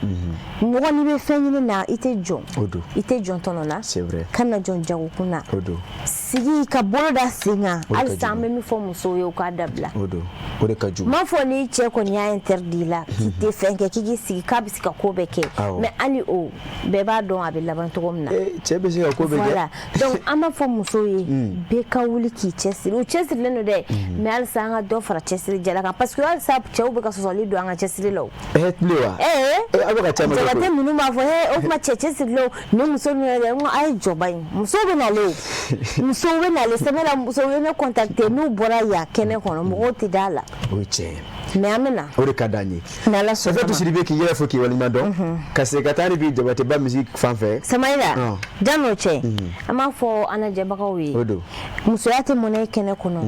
Mɔgɔ n'i bɛ fɛn ɲini na, i tɛ jɔn. O don. I tɛ jɔn tɔnɔ na. C'est vrai. Kana jɔn jagokun na. O don. Sigi ka bolo da sen kan. O de ka Halisa an bɛ min fɔ musow ye, u k'a dabila. O don, o de ka jugu. N m'a fɔ n'i cɛ kɔni y'a interdit la k'i tɛ fɛn kɛ, k'i k'i sigi k'a bɛ se ka ko bɛɛ kɛ, mais hali o bɛɛ b'a dɔn a bɛ laban cogo min na. Cɛ bɛ se ka ko bɛɛ kɛ. Voilà, donc an b'a fɔ musow ye, bɛɛ ka wuli k'i cɛsiri. U cɛsirilen don dɛ, mais halisa an ka dɔ fara cɛsiri jala kan, parce que halisa cɛw bɛ ka sɔsɔli don an ka cɛsiri la o. Tile wa. Ee. Aw bɛ ka caman kɛ. Jabate ninnu b'a fɔ o tuma cɛ cɛsirilenw ni muso ninnu yɛrɛ, n ko a ye jɔba in, musow bɛ nalen o, musow bɛ nalen sɛbɛn la, musow ye ne contacter n'u bɔra yan kɛnɛ kɔnɔ, mɔgɔw tɛ da la. O ye tiɲɛ ye. Mais an bɛ na. O de ka d'an ye. N'Ala sɔnna. Safiatou Sidibe, k'i yɛrɛ fo k'i waleɲuman dɔn, ka segin ka taa hali bi Jabateba musique fan fɛ. Samayila, jan'o cɛ, an b'a fɔ an lajɛbagaw ye, O don. musoya tɛ mɔnɛ kɛnɛ kɔnɔ,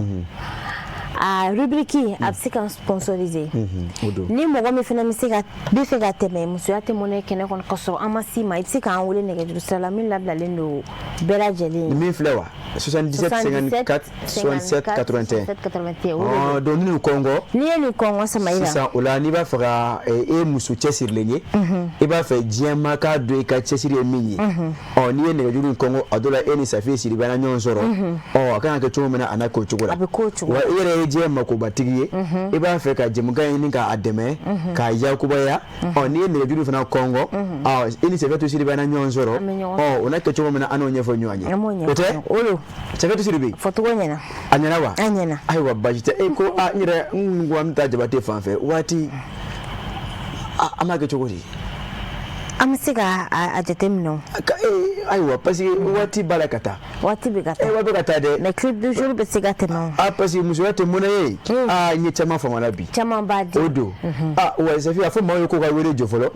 a rubrique a bɛ se ka sponsoriser. O don. Ni mɔgɔ min fana bɛ se ka bɛ fɛ ka tɛmɛ musoya tɛ mɔnɛ kɛnɛ kɔnɔ ka sɔrɔ an ma s'i ma, i bɛ se k'an wele nɛgɛjuru sira la min labilalen don bɛɛ lajɛlen ye. Min filɛ wa, 77 54 67 81. 81, o de don. Donc ni nin kɔngɔ. N'i ye nin kɔngɔ, Samayila. Sisan o la, n'i b'a fɛ ka e ye muso cɛsirilen ye, i b'a fɛ diɲɛ ma k'a dɔn i ka cɛsiri ye min ye, ɔ n'i ye nɛgɛjuru in kɔngɔ, a dɔ la e ni Safiye Sidibe na ɲɔgɔn sɔrɔ, ɔ a kan ka kɛ cogo min na, a n'a k'o cogo la. A bɛ k'o cogo la. Wa i yɛrɛ ye diɲɛ makobatigi ye, i b'a fɛ ka jɛmukan ɲini k'a dɛmɛ k'a yakubaya, ɔ n'i ye nɛgɛjuru fana kɔngɔ, ɔ i ni Safiatou Sidibe na ɲɔgɔn sɔrɔ, ɔ o n'a kɛ cogo min na, an n'o ɲɛfɔ ɲɔgɔn ye. O tɛ? O don. Safiatou Sidibe. Fɔcogo ɲɛna. A ɲɛna wa? A ɲɛna. Ayiwa, baasi tɛ. E ko a n yɛrɛ n ko an bɛ taa Jabate fan fɛ waati, an b'a kɛ cogo di? An bɛ se ka a jateminɛ o. Ayiwa, parce que waati b'a la ka taa. Waati bɛ ka taa. Waati bɛ ka taa dɛ. Mais clip du jour bɛ se ka tɛmɛ o. Ah, parce que musoya tɛ mɔnɛ ye. Ah, n ye caman faamu a la bi. Caman b'a di. O don. Ah wa Safi, a fɔ maaw ye k'u ka wele jɔ fɔlɔ.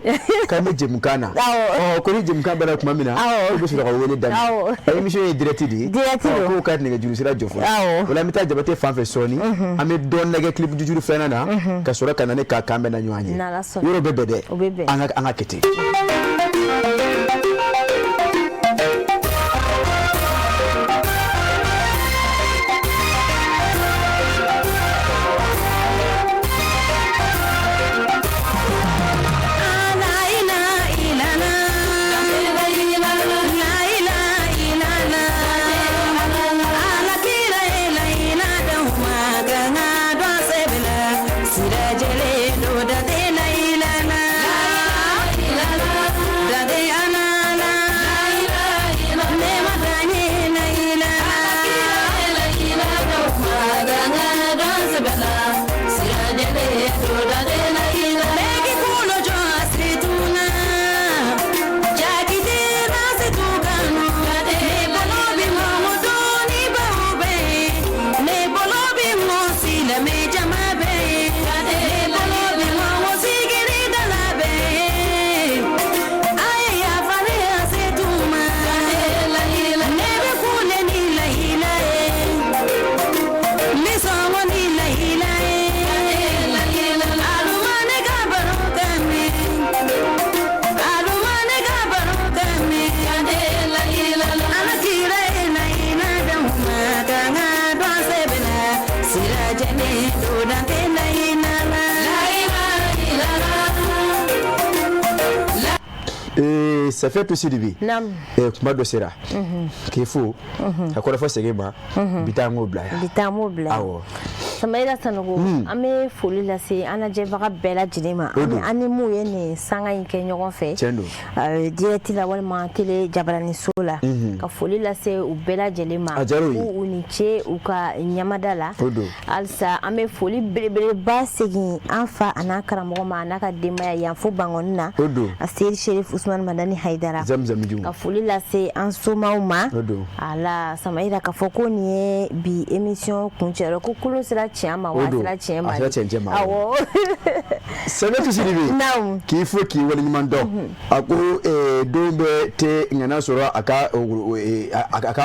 K'an bɛ jɛmukan na. Awɔ. Ɔ ko ni jɛmukan bɛna tuma min na. Awɔ. U bɛ sɔrɔ ka wele daminɛ. Awɔ. Émission ye direct de ye. Direct don. K'u ka nɛgɛjuru sira jɔ fɔlɔ. Awɔ. O la an bɛ taa Jabate fan fɛ sɔɔni. An bɛ dɔɔnin lajɛ clip du jour filanan na. Ka sɔrɔ ka na ne k'a kan bɛn na ɲɔgɔn ye. N'Ala sɔnna. Yɔrɔ bɛ bɛn dɛ. O bɛ bɛn. An ka kɛ ten. Safiyatu Sidibe, kuma dɔ sera k'i fo ka kɔrɔfɔ segin ma, bi taa an k'o bila yan. Bi taa an b'o bila yan. Awɔ. Samayila Sanogo, an bɛ foli lase an lajɛbaga bɛɛ lajɛlen ma, an ni mun ye nin sanga in kɛ ɲɔgɔn fɛ. Tiɲɛ don. Direct la walima télé jabaraniso la, ka foli lase u bɛɛ lajɛlen ma. A diyara u ye. K'u ni ce u ka ɲamada la. O don. Halisa an bɛ foli belebeleba segin an fa a n'a karamɔgɔ ma, a n'a ka denbaya yan fo Bangɔni na. O don. A Seyidi Sherif Usumani Madani Hayidara. Zamzamijiw. Ka foli lase an somaw ma. O don. A la Samayila, k'a fɔ ko nin ye bi émission kuncɛyɔrɔ, ko kolon sera tiɲɛ ma wa O don. a sera tiɲɛ ma. A sera tiɲɛ ma. Awɔ. Safiyatu Sidibe. Naamu. K'i fo k'i waleɲuman dɔn. A ko don bɛɛ tɛ ŋana sɔrɔ a ka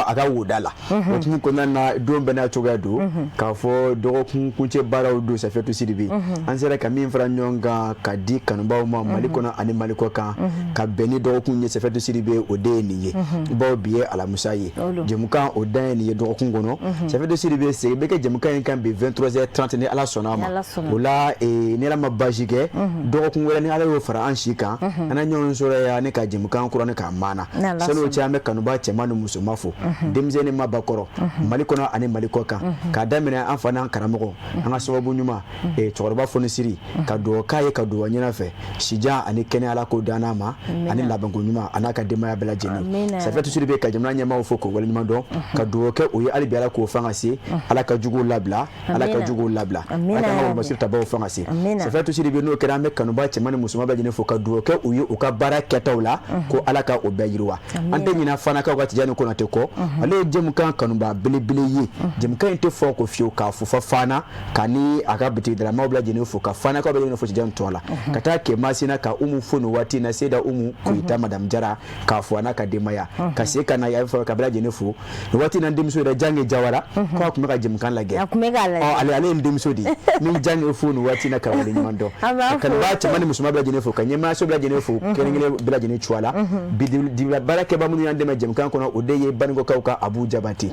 a ka woda la. O hukumu kɔnɔna na, don bɛɛ n'a cogoya don. K'a fɔ dɔgɔkun kuncɛ baaraw don, Safiyatu Sidibe. An sera ka min fara ɲɔgɔn kan ka di kanubaw ma Mali kɔnɔ ani Mali kɔ kan, ka bɛn ni dɔgɔkun ye, Safiyatu Sidibe, o de ye nin ye. Bawo bi ye alamisa ye. Jɛmukan o dan ye nin ye dɔgɔkun kɔnɔ. Safiyatu Sidibe, segin bɛ kɛ jɛmukan in kan bi 23h30 ni Ala sɔnna a ma. O la, ni Ala ma baasi kɛ, dɔgɔkun wɛrɛ ni Ala y'o fara an si kan, an na ɲɔgɔn sɔrɔ yan ne ka jɛmukan kura ne k'a maana. Sani o cɛ, an bɛ kanuba cɛman ni musoman fo, denmisɛnnin mabakɔrɔ, Mali kɔnɔ ani Mali kɔ kan, k'a daminɛ an fa n'an karamɔgɔ, an ka sababu ɲuman, cɛkɔrɔba Fonisiri, ka dugawu k'a ye, ka dugawu ɲini a fɛ, sijan ani kɛnɛya Ala k'o d'an n'a ma, ani labanko ɲuman a n'a ka denbaya bɛɛ lajɛlen. Safiyatu Sidibe, ka jamana ɲɛmaaw fo k'o waleɲuman dɔn, ka dugawu kɛ o ye hali bi Ala k'o fanga se, Ala ka juguw labila, Ala ka juguw labila, Ala ka wolomasiri tabaw fanga se. Safiyatu Sidibe, n'o kɛra, an bɛ kanuba cɛman ni musoman bɛɛ lajɛlen fo, ka dugawu kɛ u ye u ka baara kɛtaw la, ko Ala ka o bɛɛ yiriwa. An tɛ ɲinɛ Fanakaw ka Tijani Konate kɔ, ale ye jɛmukan kanuba belebele ye. Jɛmukan in tɛ fɔ ko fiyewu k'a fo fɔ Fana ka ni a ka bitigidalamaw bɛɛ lajɛlen fo, ka Fanakaw bɛɛ lajɛlen fo Tijani tɔgɔ la, ka taa Kɛmasina ka Umu fo nin waati in na, Seyida Umu Koyita, Madame Jara, k'a fo a n'a ka denbaya, ka se ka na yan fɛ ka bɛɛ lajɛlen fo nin waati in na. N denmuso yɛrɛ Jange Jawara, k'a tun bɛ ka jɛmukan lajɛ. A tun bɛ k'a lajɛ. Ale ye n denmuso de ye min Jange fo nin waati in na, ka waleɲuman dɔn, ka kanubaa cɛman ni musoman bɛɛ lajɛlen fo, ka ɲɛmaayaso bɛɛ lajɛlen fo, kelen kelen bɛɛ lajɛlen cogoya la. Bi dibila baarakɛba minnu y'an dɛmɛ jɛmukan kɔnɔ, o de ye Banikɔkaw ka Abu Jabate,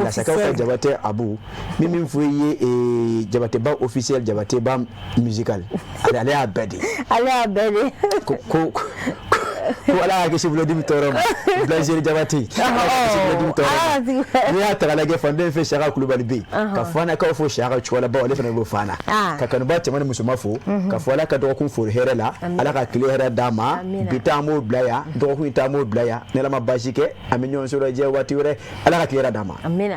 Lasakaw ka Jabate Abu, min fɔ i ye Jabateba officiel, Jabateba musical, ale y'a bɛɛ de. Ale y'a bɛɛ de. Ko ko Ala y'a kisi bolodimi tɔɔrɔ ma, Blancheri Jabate, Ala y'a kisi bolodimi tɔɔrɔ ma. N'i y'a ta k'a lajɛ, fan dɔ in fɛ, Saka Kulubali bɛ yen, ka Fanakaw fo Saka cogoya la, bawo ale fana bɛ Fana, ka kanuba cɛman ni musoman fo, ka fɔ Ala ka dɔgɔkun fori hɛrɛ la, Ala ka tile hɛrɛ d'a ma. Bi ta an b'o bila yan, dɔgɔkun in ta an b'o bila yan. Ni Ala ma baasi kɛ, an bɛ ɲɔgɔn sɔrɔ diɲɛ waati wɛrɛ. Ala ka tile hɛrɛ d'a ma. Amina.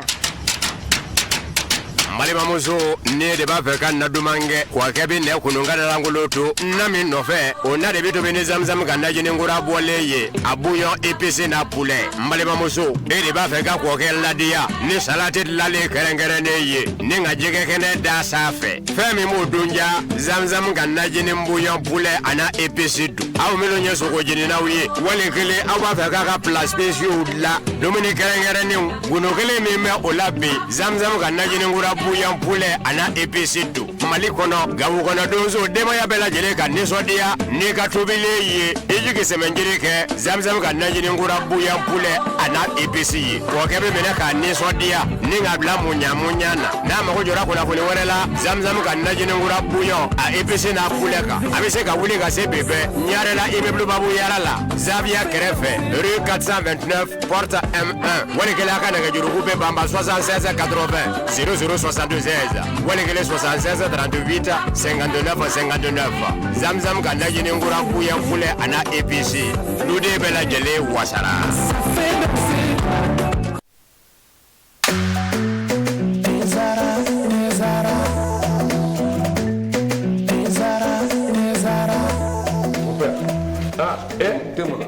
N balimamuso, ne de b'a fɛ ka na duman kɛ kɔkɛ bɛ nɛ kunun ka lankolon to na min nɔfɛ, o na de bɛ tobi ni zamzam ka najini kura bɔlen ye, a bouillon épicé n'a poulet. N balimamuso, e de b'a fɛ ka kɔkɛ ladiya ni salati dilanlen kɛrɛnkɛrɛnnen ye, ni ka jɛgɛ kɛnɛ da sanfɛ, fɛn min b'o dun ja, zamzam ka najini bouillon poulet a n'a épice dun. Aw minnu ye sogo jeninaw ye, wali kelen aw b'a fɛ k'a ka plats spéciaux dilan, dumuni kɛrɛnkɛrɛnnenw, gundo kelen min bɛ o la bi, zamzam ka najini kura bouillon poulet a n'a épice don. Mali kɔnɔ, Gawo kɔnɔ, donso denbaya bɛɛ lajɛlen ka nisɔndiya n'i ka tobilen ye, i jigi sɛmɛnjiri kɛ zamzam ka najini kura bouillon poulet a n'a épice ye. Kɔkɛ bɛ minɛ k'a nisɔndiya ni k'a bila muɲa muɲa na. N'a mago jɔra kunnafoni wɛrɛ la zamzam ka najini kura bouillon a épice n'a poulet kan, a bɛ se ka wuli ka se bi bɛɛ Ɲarela, immeuble Babu Yara la, Zaviya kɛrɛfɛ, rue 429 porte M1. Wali kelen a ka nɛgɛjuruku bɛ banba 76 80 00 76, wali kelen 76 38 59 59. Zamzam ka najini kura bouillon poulet a n'a épice, duden bɛɛ lajɛlen wasara.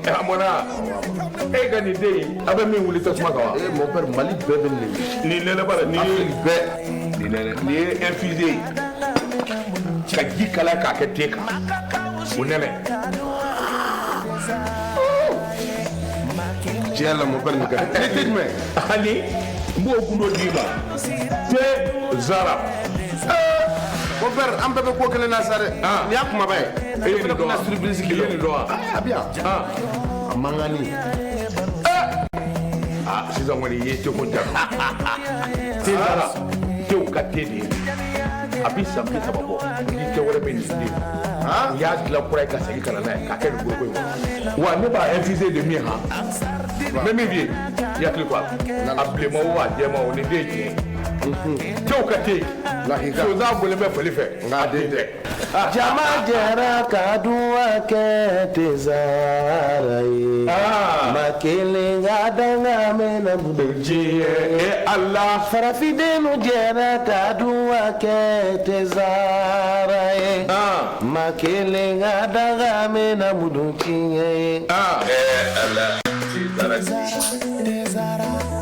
A mɔna e ka nin den in, a bɛ min wuli tasuma kan wa? Eh mon père, Mali bɛɛ bɛ nin de. Nin nɛnɛ b'a la, nin ye Afrique bɛɛ. Nin nɛnɛ, nin ye infusé ye ka ji kalaya k'a kɛ te kan, o nɛnɛ. Tiɲɛ la mon père, nin ka di. Ne tɛ jumɛn? Ani n b'o gundo d'i ma, te Zara. Mon père, an bɛɛ bɛ ko kelen na sa dɛ. Nin y'a kumaba ye. E ye nin dɔn wa? Surprise I ye nin dɔn wa? A bɛ yan. A mankanni. Ah, sisan kɔni i ye teko ja. Te Zara, tew ka te de ye. A bɛ san 30 bɔ, ni tɛ wɛrɛ bɛ nin den. U y'a dilan kura ye ka segin ka na n'a ye k'a kɛ nin boloko in kɔnɔ. Wa ne b'a infuser de min han, n bɛ min f'i ye, i hakili to a la. A bilenman o, a jɛman o, nin den ye tiɲɛ ye. Cɛw ka te, sonsan bɔlen bɛ fali fɛ, a den tɛ. Jama jɛra ka duwa kɛ tezara ye. Ma kelen ka danga mɛnna diɲɛ e Ala. Farafindenw jɛra ka duwa kɛ tezara ye. Ma kelen ka danga mɛnna mudu tiɲɛ ye. Ala, tezara. Tezara.